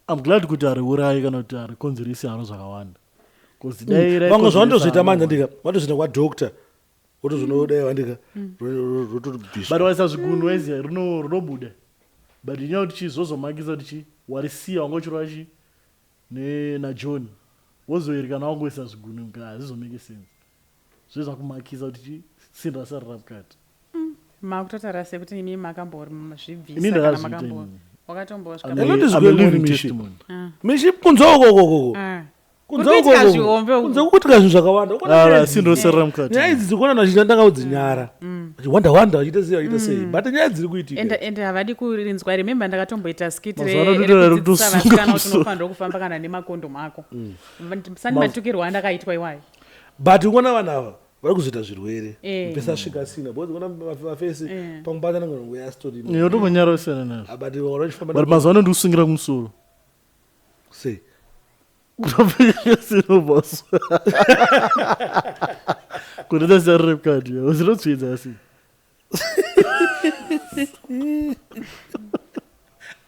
A: I'm glad kuti hariurayi kana kuti harikonzeresi haro zvakawanda, 'Cause dai
C: Vamwe
A: raikonzeresa
C: zvavandozoita manje,
A: haro.
C: andika vatozoenda kwadoctor. Wotozonodai vandika
A: But
C: rotobviswa.
A: waisa zvigunwe iziya rinobuda. But inyaya kuti chii zvozomakisa kuti chii warisiya wanga uchirova chi naJohn. Wozoeri kana wangoisa zvigunwe mukati hazvizomake sense. Zvezvakumakisa kuti chii sinhi rasarira mukati.
B: Makutotaura sekuti imi makambozvibvisa
A: Ini
B: kana
A: ndakazviita
B: makambo
A: inini.
B: wakatombosvika
A: I'm
C: A lot is
A: I'm a
C: going on
A: living
C: in Mishi.
A: testimony.
C: Mishi kunze ukokokoko.
B: Ah.
C: Kunze
B: Kuri kuitika
C: ukoko.
B: zvihombe uku.
C: Kunze kukuitika zvinhu zvakawanda. Ukaona
A: Ah,
C: nyaya
A: sinhi
C: idzi-
A: rosarira mukati.
C: Nyaya idzi dzikuona vazhinji ndanga kudzinyara. Vachiwanda wanda vachiita sei vachiita sei. But nyaya dziri kuitika.
B: Ende havadi kurinzwa. Remember ndakatomboita skit
A: Mazuva ano totoda
B: rekudzidzisa
A: kutosunga
B: vasikana kuti
A: musoro.
B: unofanirwa kufamba kana nemakondomu ako. Sani matukirwo andakaitwa iwayo.
C: But ukaona vanhu ava vari kuzoita zvirwere.
B: Eh.
C: Mufesi asvika asina. Because ukaona mafesi pamwe pacho anenge nguya asitorina.
A: Iwe utombonyara usiyana nazvo.
C: Ah, but vakaona vachifamba
A: But mazuva ano ndikusungira kumusoro.
C: sei.
A: Kutopfeka sinoboswa. Kunoita sarire mukati. Zinotsvedza asi.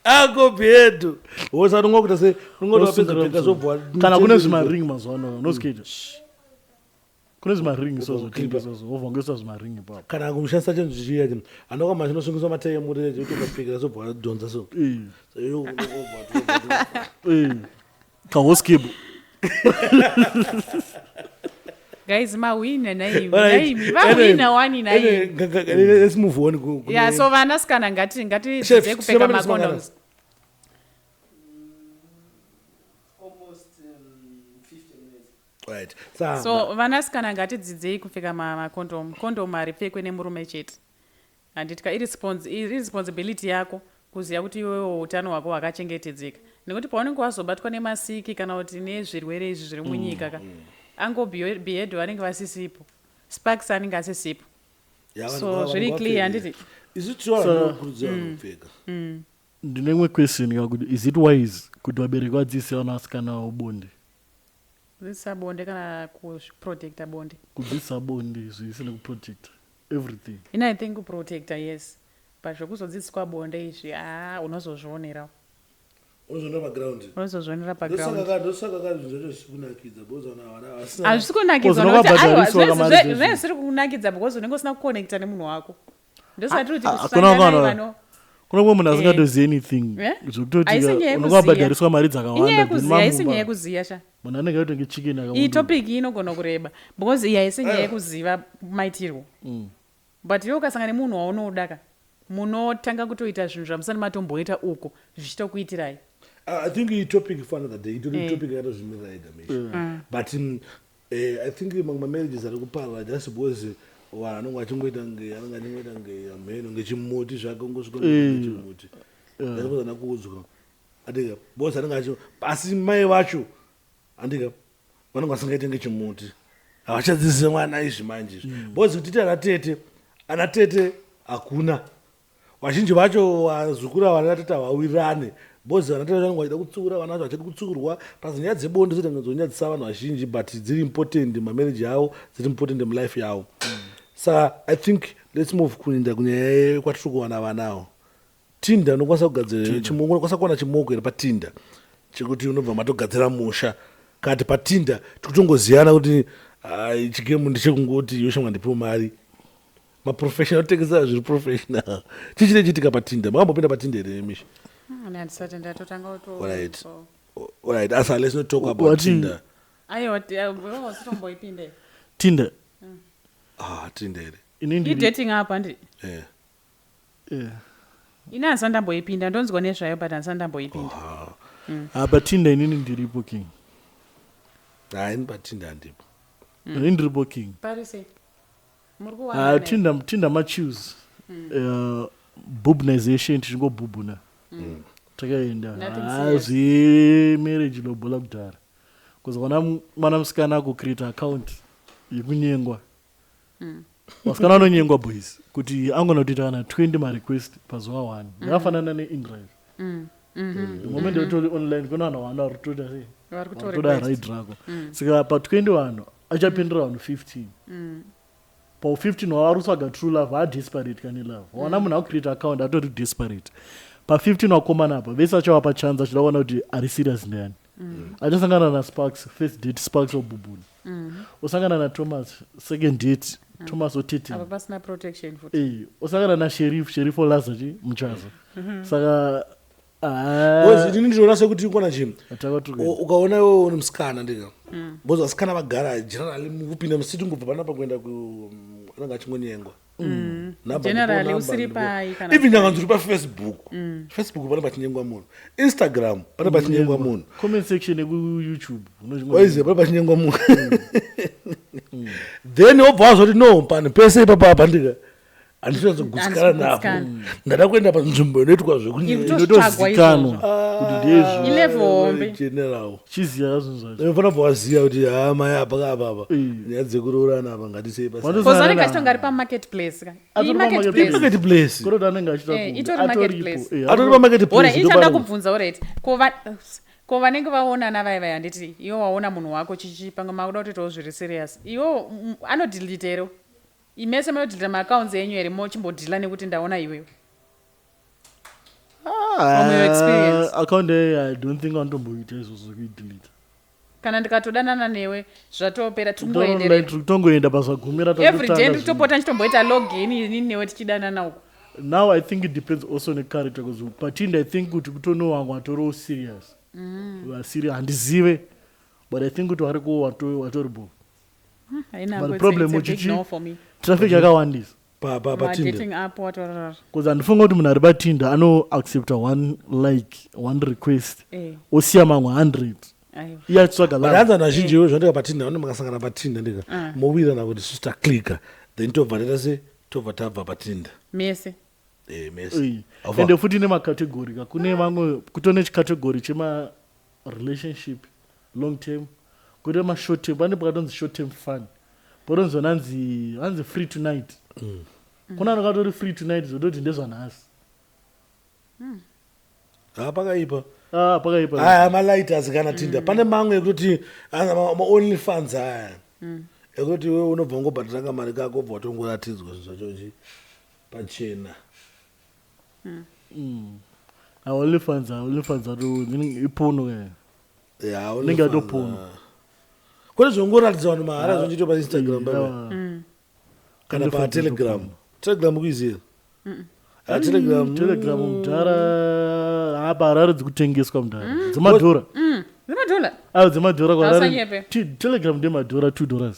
C: Ako bhedu. Wosa unonga kuita sei? Unonga wapedza
A: Unosungira
C: kupfeka
A: musoro.
C: zobva.
A: Kana kune zvimaring mazuva ano unosikaita. Kune zvimaring so
C: Wobva
A: zvotengeswa so wobva wangoisa zvimaring ipapo.
C: Kana kumushandisa chinhu chichiya chinhu. Anoka machinosungisa matai emuri chotokapfekera zobva wadhonza so.
A: Eh,
C: So iwe unobva
A: eh. Kahorse cable.
B: Guys, mahwina naimi
C: Alright.
B: naimi vahwina wani naimi.
C: Anyway, let's move on.
B: Yeah, so vanasikana ngati
C: Chef,
B: ngatidzidze kupfeka
C: tine maminitsi mangana?
B: macondoms.
D: Almost 50 minutes.
C: Right. Sa,
B: So vanasikana ngatidzidzei kupfeka makondomu. Kondomu haripfekwe nemurume chete. Handiti ka irresponsibility yako kuziva kuti iwewo utano hwako hwakachengetedzeka. Nekuti paunenge wazobatwa nemasiki kana kuti nezvirwere izvi zviri munyika ka. Ango behedo vanenge vasisipo. Sparks anenge asisipo.
C: ya, vanhu
B: So zviri
C: vanhu
B: clear
C: vapfeke.
B: handiti?
C: Isu tichiwana vanokurudzira vanhu kupfeka.
A: Ndine imwe question kakuti is it wise kuti vabereki vadzidzise vana vasikana vavo bonde?
B: Kudzidzisa bonde kana kuprotecta bonde.
A: Kudzidzisa bonde zvese nekuprotecta everything.
B: Ini I think kuprotecta yes. But zvekuzodzidziswa bonde izvi ah unozozvionera.
C: Unozoona paground.
B: Unozozvionera paground.
C: Ndosaka ka zvinhu zvacho zvisiri kunakidza because vanhu havana vasina.
B: Hazvisi kunakidza
A: Because
B: nokuti aiwa
A: unobhadhariswa kamari dzezvinhu.
B: zvinenge zvisiri kunakidza because unenge usina kuconnecta nemunhu wako. Ndosati kuti
A: Ah,
B: kusanganai
A: hakuna
B: vano
A: Kuna mumwe munhu asingatozivi anything.
B: Eh?
A: Zvekutoti
B: Haisi nyaya
A: unonga
B: yekuziya.
A: wabhadhariswa mari
B: Inyaya
A: dzakawanda. then
B: yekuziya haisi
A: mamupa.
B: nyaya yekuziya sha.
A: Munhu anenge aitenge chicken
B: Iyi
A: akamupa.
B: topic iyi inogona kureba because iyi haisi nyaya yekuziva maitirwo. But iwe ukasangana nemunhu waunoda ka munotanga kutoita zvinhu zvamusati matomboita uko zvichitokuitirai.
C: I think iyi topic for another day. Itori
B: Eh.
C: topic yakatozvimirira yega mesha. But I think mamwe mamarriages ari kuparara just because vanhu vanenge vachingoita nge anenge achingoita nge amheno ngechimuti zvake ungosvika ngechimuti. Ndakazana kuudzwa. Andika because anenge achi asi mai vacho andika vanenge vasingaite ngechimuti. Havachadzidzise mwana izvi manje izvi. Because kuti tiite ana tete, ana tete hakuna. Vazhinji vacho vazukuru ava vana tete havawirirane because vana tete vanenge vachida kutsiura vana vacho vachida kutsiurwa plus nyaya dzebonde dzoita dzonyadzisa vanhu vazhinji but dziri important mumamarriage yavo, dziri important mulife yavo. Saka I think let's move kuenda kunyaya yekwatiri kuwana vanawo. Tinder unokwanisa kugadzira chimoko, unokwanisa kuwana chimoko here paTinder chekuti unobva matogadzira musha kati paTinder tikutongoziyana kuti ai, chigemu ndechekungoti yoshamwa ndipiwe mari. Maprofessional otengesa zviri professional. Chii chinenge chiitika paTinder? Makambopinda paTinder here Misha?
B: Handisati ndatotanga kuto
C: Alright. Alright, asa let's not talk about Tinder.
B: Aiwa wasitomboipinde.
A: Tinder.
C: Ah, Tinder here.
A: Ini ndiri.
B: I-dating app handi?
C: Eh.
A: Eh.
B: Ini handisati ndamboipinda ndonzwa nezvayo but handisati ndamboipinda.
A: Ah, paTinder inini ndiripo king.
C: Hayi, ini paTinder handipo.
A: Ini ndiripo king.
B: Pari sei? Muri
A: Ah,
B: kuwana
A: Tinder Tinder machoose. Bubnization tichingobhubhuna. Takaenda.
B: Nothing
A: Ah,
B: serious.
A: zvemarriage lobola kudhara. Because wana mwana musikana akucreate account yekunyengwa. Vasikana vanonyengwa boys kuti angona kutoita kana 20 marequest pazuva one. Yakafanana neindrive. The moment utori online kuna vanhu vana vari kutoita sei?
B: Vari
A: Varikutoda
B: kutorequest.
A: ride rako. Saka pa20 vanhu achapindura vanhu 15. Pa15 wavari kutsvaga true love haadesperate kane love. Waona munhu akucreate account atori desperate. Pa15 wakomana apa vese achavapa chance achida kuona kuti ari serious ndiani. Achasangana naSparks first date Sparks wabhubhuna. Osangana naThomas second date Thomas otete
B: Apa pasina protection futi.
A: Eh, osangana nasherif, sherif olaza chi muchazo. Saka ah,
C: Because inini ndinoona sekuti kona chimwe
A: atakatuka.
C: Ukaona iwe uri musikana ndika, because vasikana vagara generally kupinda musiti ngobva panapa kuenda ku anenge achingonyengwa. Number
B: Generally,
C: ndipo,
B: usiri
C: number
B: pai
C: ndipo.
B: kana
C: Even nyanganzi uri paFacebook, Facebook pane pachinyengwa munhu, Instagram pane pachinyengwa munhu,
A: Comment section yekuYouTube unozvingo-
C: waiziva, pane pachinyengwa munhu. Then wobva wazoti no, panhu pese ipapa apa ndika handichinyatsogutsikana napo,
B: Handisi kugutsikana.
C: ndada kuenda panzvimbo inoitwa zvekunyenga.
B: Ikutotsvagwa
A: Inotozikanwa
B: izvozvo.
A: kuti ndezvi.
B: Ilevel hombe.
C: General.
A: Chiziya zvinhu zvacho.
C: Unofanira kubva waziva kuti ha, mai apa ka apa apa, nyaya dzekuroorana apa ngatisei pasina.
A: Watozi-
B: Because anenge achitonga ari pamarketplace ka.
A: Atori
B: Imarketplace.
C: Marketplace.
A: Kuroti anenge achita
B: Eh,
A: kunge
B: itori
A: atoripo.
B: marketplace.
A: Eh,
C: Atori pamarketplace.
B: Ora, ichada
C: ndopano-
B: kubvunza, alright. Ko vanenge vaonana vai vai, handiti iwe waona munhu wako chichi, pamwe makuda kutoitawo zviri serious, iwo anodelete here? Imese munodeleta maaccounts enyu here, mochimbodhila nekuti ndaona iwewe? From your experience.
A: Ah, account yayo I don't think anotomboita izvozvo kuidelete.
B: Kana ndikatodanana newe, zvatopera, tikungoenderera.
A: Tongoenda pazvagumira.
B: Every day ndikutopota ndichitomboita login inini newe tichidanana uko.
A: Now I think it depends also necharacter, because paTinder I think kuti kutono wangu watoriwo serious, vasiri handizive, but I think kuti variko watori bo.
B: Haina,
A: But
B: it's
A: problem
B: a big
A: uchichi-
B: no for me.
A: Traffic yakawandisa.
C: PaTinder.
B: Madating app, what, what, what.
A: Because handifunga kuti munhu ari paTinder anoaccepta one like, one request, osiya mamwe 100,
B: Aiwa.
A: iye achitsvaga
C: But
A: love.
C: hanzi vanhu vazhinji iwe zvandika paTinder, vanoti makasangana paTinder ndika mowirirana kuti isusu taclicka, then tobva taita se tobva tabva paTinder.
B: Mese.
C: Eh, mese.
A: Eh.
C: Haufa-
A: Ende futi nemacategory ka, kune vamwe kutone chicategory chemarelationship long term, kune mashort term, pane pakatonzi short term fun, potonzi vananzi hanzi free tonight. Kuna anakatori free tonight, zvototi ndezvanhasi.
C: Ha, pakaipa.
A: Ah, pakaipa.
C: Aya malighters kana Tinder, pane mamwe ekutoti maonly fans aya ekuti iwe unobva ungobhadhara kamari kako, ubva watongoratidzwa zvinhu zvacho pachena.
A: OnlyFans, OnlyFans ato ipono ke.
C: Ya,
A: Unenge
C: OnlyFans,
A: atopona.
C: ah. Kune zvongoratidza vanhu mahara zvonchiitwa paInstagram baba, kana
A: OnlyFans.
C: paTelegram. Telegram kuiziva? Ah, Telegram.
A: Telegram mudhara, apa Harare dzikutengeswa mudhara, dzemadhora.
B: Dzemadhola.
A: Ayo, dzemadhora
B: Hausanyepe.
A: Telegram ndemadhora, $2.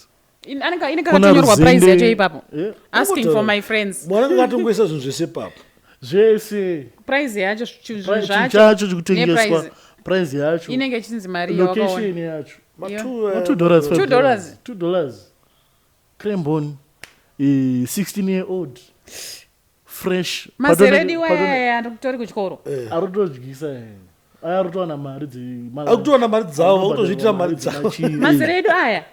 B: Inenge
A: Kuna
B: katonyorwa price
A: Ruzende-
B: yacho ipapo.
A: Eh,
B: Asking for my friends.
C: Mwana anga atongoisa zvinhu zvese papo.
A: Zvese.
B: Price yacho, zvinhu
A: Chinhu
B: zvacho.
A: chacho chikutengeswa,
B: Neprice.
A: price yacho.
B: Inenge ichinzi mari yawakaona.
A: Location yacho.
C: Ma
A: $2,
B: $2.
A: $2. Crambon, 16 year old, fresh.
B: Mazera edu aya andikutori kuchikoro.
A: Aritodyisa aya, aritowana mari.
C: Akutowana mari dzavo, akutozviitira mari dzavo.
B: Mazera edu aya.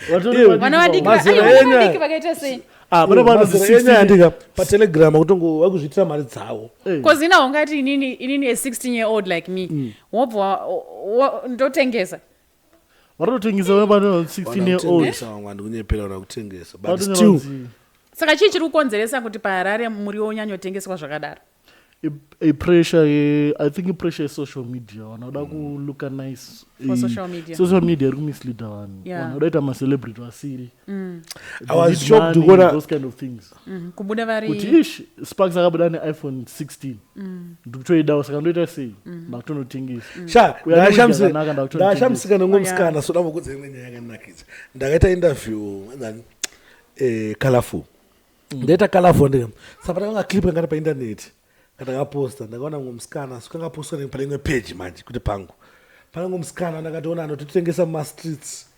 C: Ew.
B: Vana vadiki
C: Mazera
B: aiwa, vana
C: enyu aya.
B: vadiki vakaita sei?
C: Mazera enyu aya ndika paTelegram akutongo vakuzviitira mari dzavo.
B: Because ina ungati inini a 16 year old like me. Wobva ndotengesa.
A: Varototengesa vana 16 year old.
C: Vanakutengesa vamwe, handikunyepera, vana kutengesa, but still
A: Vatonzi
B: Saka chii chiri kukonzeresa kuti paHarare muriwo unyanyotengeswa zvakadaro?
A: Ipressure I think ipressure yesocial media, vanhu vada kulooka nice.
B: For social media.
A: Social media iri kumisleada vanhu. Vanhu vada kuita macelebrity vasiri.
C: I was
A: They need
C: shocked
A: money,
C: kuona-
A: those kind of things.
B: Kubuda vari
A: Kuti ish, Sparks akabuda neIphone 16, ndikutoidawo, saka ndoita sei? Ndakutonotengesa.
C: Sha.
A: Uya zvakanaka, ndakutonotengesa.
C: Ndashamisika nemumwe
B: Oh, yeah.
C: musikana, so ndambokudza imwe nyaya yakanakidza. Ndakaita interview nani, Colorful. Ndaita Colorful ndika saka pandakanga clip kangari paindaneti kandakaposta, ndakaona mumwe musikana, so kangapostwa pane imwe page manje kuti pangu pane mumwe musikana ndakatoona anototengesa mumastreets,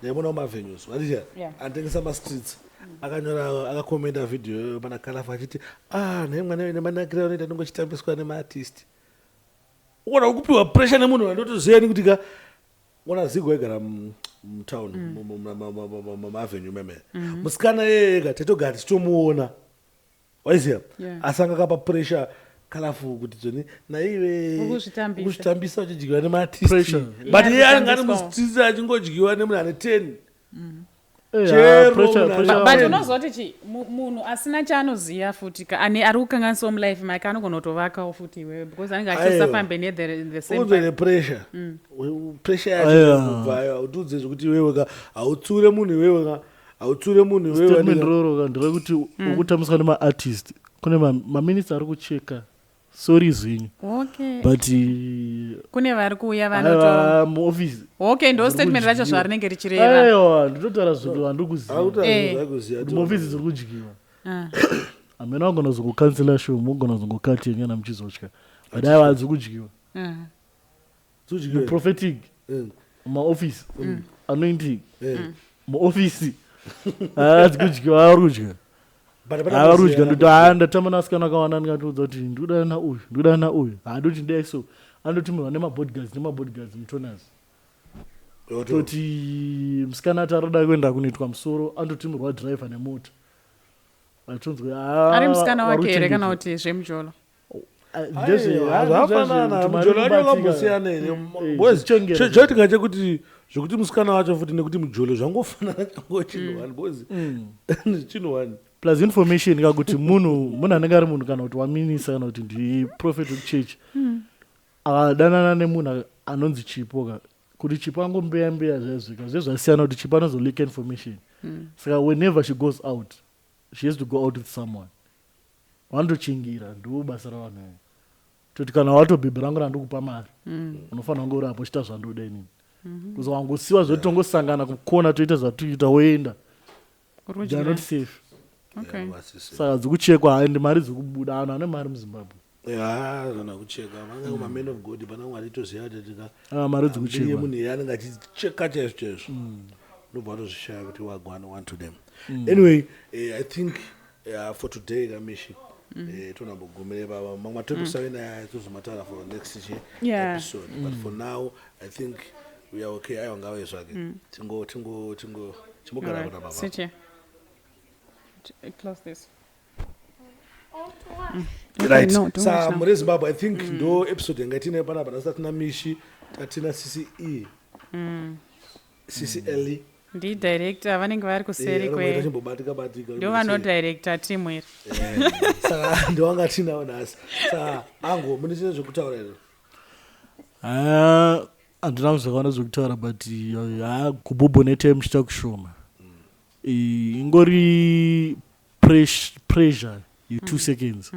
C: ndaimuona mumavenues wandisha. Anotengesa mastreets, akanyora, akakomenda vhidhiyo iyoyo pana Colorful achiti, ah, nhai mwana, nemanakiro anoita ndongochitambiswa nemaartist. Uona kupiwa pressure nemunhu wandotoziva kuti ka ona Zigo aigara mutown, mumavenue meme. Musikana iyeye taitogara tichitomuona, waiziva. Asi anga akapa pressure Colorful kuti dzoni naive
B: Ukuzvitambisa.
C: ukuzvitambisa uchidyiwa nemaartist.
A: Pressure.
C: But iye anenge ari
B: Kutambiswawo.
C: mustreets achingodyiwa nemunhu ane 10.
A: Eh,
C: Chero
A: ah, pressure-
C: munhu
A: pressure
B: But
A: vanhu.
B: unozoti chi munhu asina chaanoziva futi ka ane ari kukanganisawo mulife make anogona kutovakawo futi iwewe, because anenge
C: Aiwa.
B: achisafambe nethe same
C: Unzwe
B: path.
C: nepressure. Pressure yacho
A: Aiwa.
C: inobvayo, hautiudze zvekuti iwewe ka hautsure munhu iwewe ka. Hautsure munhu iwewe.
A: Statement roro nderekuti ukutambiswa nemaartist, kune maminista ari kucheka, sorry zvenyu.
B: Okay.
A: But
B: kune vari kuuya vanoto
A: aiwa, muoffice.
B: Okay, ndo
A: Dziri
B: statement racho
A: kudyiwa.
B: zvarinenge richireva.
A: Aiwa, ndinotaura zvinhu handiri kuziva.
C: Akutaura
B: Eh.
A: Kuti muofisi dziri kudyiwa.
B: Ah.
A: Hamene vagona kuzokukansela show, mugona kuzongokatenya kana muchizotya, but aiwa, dziri kudyiwa.
B: Ah.
A: Prophetic mumaofisi, anointing muofisi, dziri kudyiwa, ari kudya, vari kudya. Ndoti haa, ndatamba nasikana akawanda, ndikatiudza kuti ndikudana nauyu, ndikudana nauyu, handoti ndidai, so andotumirwa nemabodyguards, nemabodyguards mutonas. Toti musikana ati arikuda kuenda kunoitwa musoro, andotumirwa driver nemota, atonzwa.
B: Ari musikana wake here kana kuti zvemujolo?
C: Zvafanana, mujolo wacho wakambosiyana here? Choitika chekuti zvekuti musikana wacho futi nekuti mujolo zvangofanana, chango chinhu one, because chinhu one.
A: Plus information kakuti munhu anenge ari munhu, kana kuti waminisa, kana kuti ndiprophet wekuchechi, akadanana nemunhu anonzi Chipo ka, kuti Chipo angombeya mbeya zvaizvika zvezvasiyana, kuti Chipo anozolika information. Saka whenever she goes out, she has to go out with someone vanotochingira. Ndo basa ravanhu ava, toti kana watobhebhi rangu randikupa mari, unofanira kunge uri apo uchiita zvandoda inini, kuzi wangosiwa zvoti tongosangana kukona, toita zvatoita, woenda.
B: Uri
A: They are
B: kudya.
A: not safe.
B: Okay.
A: Saka dzikuchekwa, ende mari dzikubuda, vanhu vane mari muZimbabwe.
C: Kana kucheka vanenge mamen of God, pana Mwari toziva kuti tika
A: Ah, mari
C: ndiye
A: dzikuchekwa.
C: Munhu iye anenge achicheka chaizvo chaizvo, ndobva watozvishaya kuti wagwana one to them. Anyway, I think for today kamishi, tonambogumire baba. Mamwe matopics aina tozomataura for next episode, but for now I think we are okay. Aiwa, ngave zvake, tingo tingo tingo chimbogara
B: Alright,
C: kuna baba.
B: Sit here. Close this. Okay,
C: Right.
B: no, don't
C: Sa
B: watch now.
C: mure Zimbabwe, I think ndo episode yanga tinayo panapa nhasi. Tatina Mishi, tatina CCE, CCL.
B: Ndidirector vanenge vari kuseri kwe
C: Chimbobatika batika.
B: Ndo vanodirector timu iri.
C: Saka ndowanga tinawo nhasi. Saka ango, mune chine zvekutaura here?
A: Ah, handina zvakawanda zvekutaura, but ha, kubhubhu netime chiita kushoma. Ingori pressure ye2 seconds,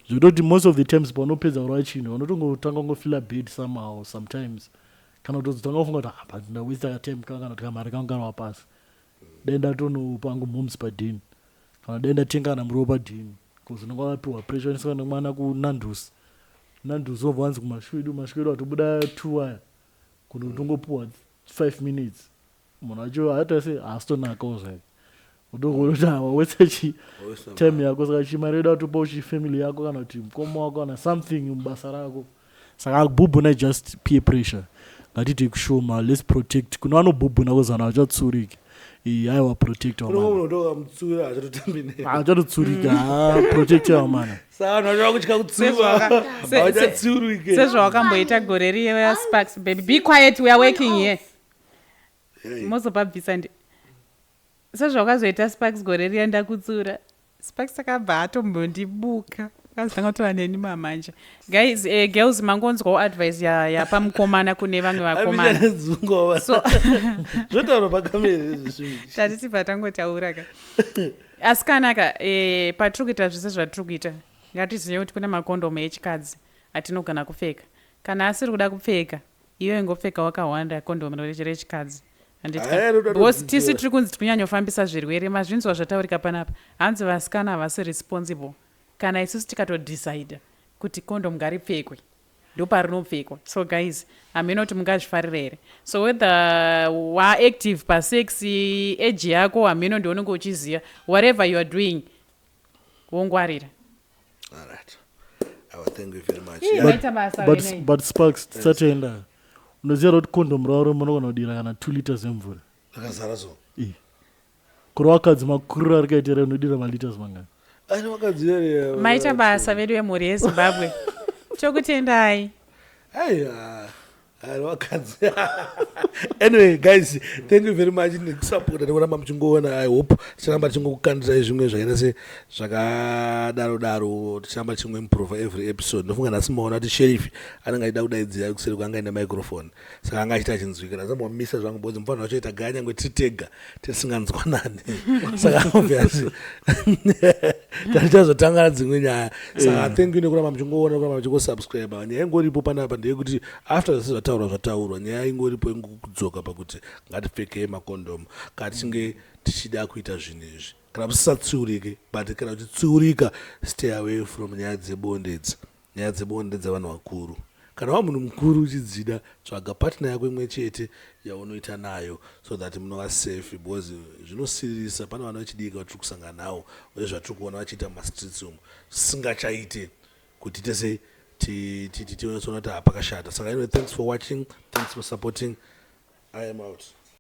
A: zvekutoti most of the times paunopedza kurova chinhu, unotongotanga kungofeela bad somehow sometimes, kana kutozotanga kufunga kuti, "Ah, but ndawasta katime kangu, kana kuti kamari kangu kanova pasi, dai ndatonopa angu moms padheni, kana dai ndatenga kana muriwo padheni," because unenge wapiwa pressure, unoiswa nemwana kuNandos. Nandos wobva wanzi kumashuedu, mashuedu atobuda two aya, kuno utongopiwa 5 minutes, munhu wacho aita se haasitonakawo zvake, utokuona kuti wawetse chi time yako. Saka chimari yedu atopa uchifamily yako, kana kuti mukoma wako, kana something mubasa rako. Saka bhubhuna, just peer pressure, ngatite kushoma, let's protect. Kune vanobhubhuna kuzana vachatsurike, aiwa, protect
C: Kune
A: wamana.
C: munhu ndokamutsura achatotambi ne.
A: Achatotsurika, ha, protect wamana.
C: Saka vanhu vacho vakutya kutsiurwa, havachatsurike.
B: Sezvawakamboita gore riya, Sparks. Baby, be quiet, we are working here.
C: Hey.
B: Mozopabvisa ndi sezvawakazoita Sparks gore riya, ndakutsura Sparks, akabva atombondibuka, akazotanga kutaura neni mamanje. Guys, girls, mangonzwawo advice yapamukomana kune vamwe vakomana.
C: Amichadzungova.
B: So
C: zvotaurwa pakamera izvi zvinhu.
B: Tati tibva tangotaura ka, asikana ka, patiri kuita zvese zvatiri kuita, ngatizive kuti kune makondomu echikadzi atinogona kupfeka. Kana asiri kuda kupfeka, iwe ingopfeka wakawanda kondomu rechikadzi.
C: Aya, roda
B: Because
C: kudzidzira.
B: tisu tiri kunzi tiri kunyanyofambisa zvirwere. Mazvinzwa zvataurika panapa, hanzi vasikana havasi responsible. Kana isusu tikatodecida kuti kondomu ngaripfekwe, ndoparinopfekwa. So guys, hameno kuti mungazvifarira here. So whether waactive pasex, age yako hameno, ndionenge uchiziva whatever you are doing, wongwarira.
C: All right. Aiwa, thank you very much.
B: Ii,
C: Yeah.
B: maita basa wenei.
A: But Sparks, tisatienda, unoziva kuti kondomu ravo munogona kudira kana 2 liters emvura?
C: Rakazara so.
A: Kuri wakadzi makuriro ari kaita, unodira maliters mangani?
C: Ani wakadzi here?
B: Maita basa vedu vemhuri yeZimbabwe, tokutendai.
C: Aiwa. Vakadzi. Anyway guys, thank you very much nekusapota, nekuramba muchingoona. I hope ticharamba tichingokukandirai zvimwe zvakaita se zvakadaro daro, ticharamba tichingoimprove every episode. Ndofunga nhasi maona kuti Sheriff anenge achida kudaidzira kuseri kwanga ine microphone, saka anga achiita achinzwika. Ndasambomisa zvangu because mufanira wacho ita gaya nyangwe tiri tega tisinganzwanani, saka obviously tatichazotangana dzimwe nyaya. Saka thank you nekuramba muchingoona, nekuramba muchingosubscribe. Nyaya ingoripo panapa ndeyekuti after zvese zvataurwa zvataurwa, nyaya ingoripo ingokudzoka pakuti ngatipfekei makondomu kana tichinge tichida kuita zvinhu izvi. Kana musisatsiurike, but kana uchitsiurika, stay away from nyaya dzebonde idzi. Nyaya dzebonde dzevanhu vakuru. Kana wa munhu mukuru uchidzida, tsvaga partner yako imwe chete yaunoita nayo so that munova safe, because zvinosiririsa. Pane vana vechidiki vatiri kusangana navo uye zvatiri kuona vachiita mumastreets umu zvisingachaite kuti tese tione kuti hapakashata. Saka anyway, thanks for watching, thanks for supporting. I am out.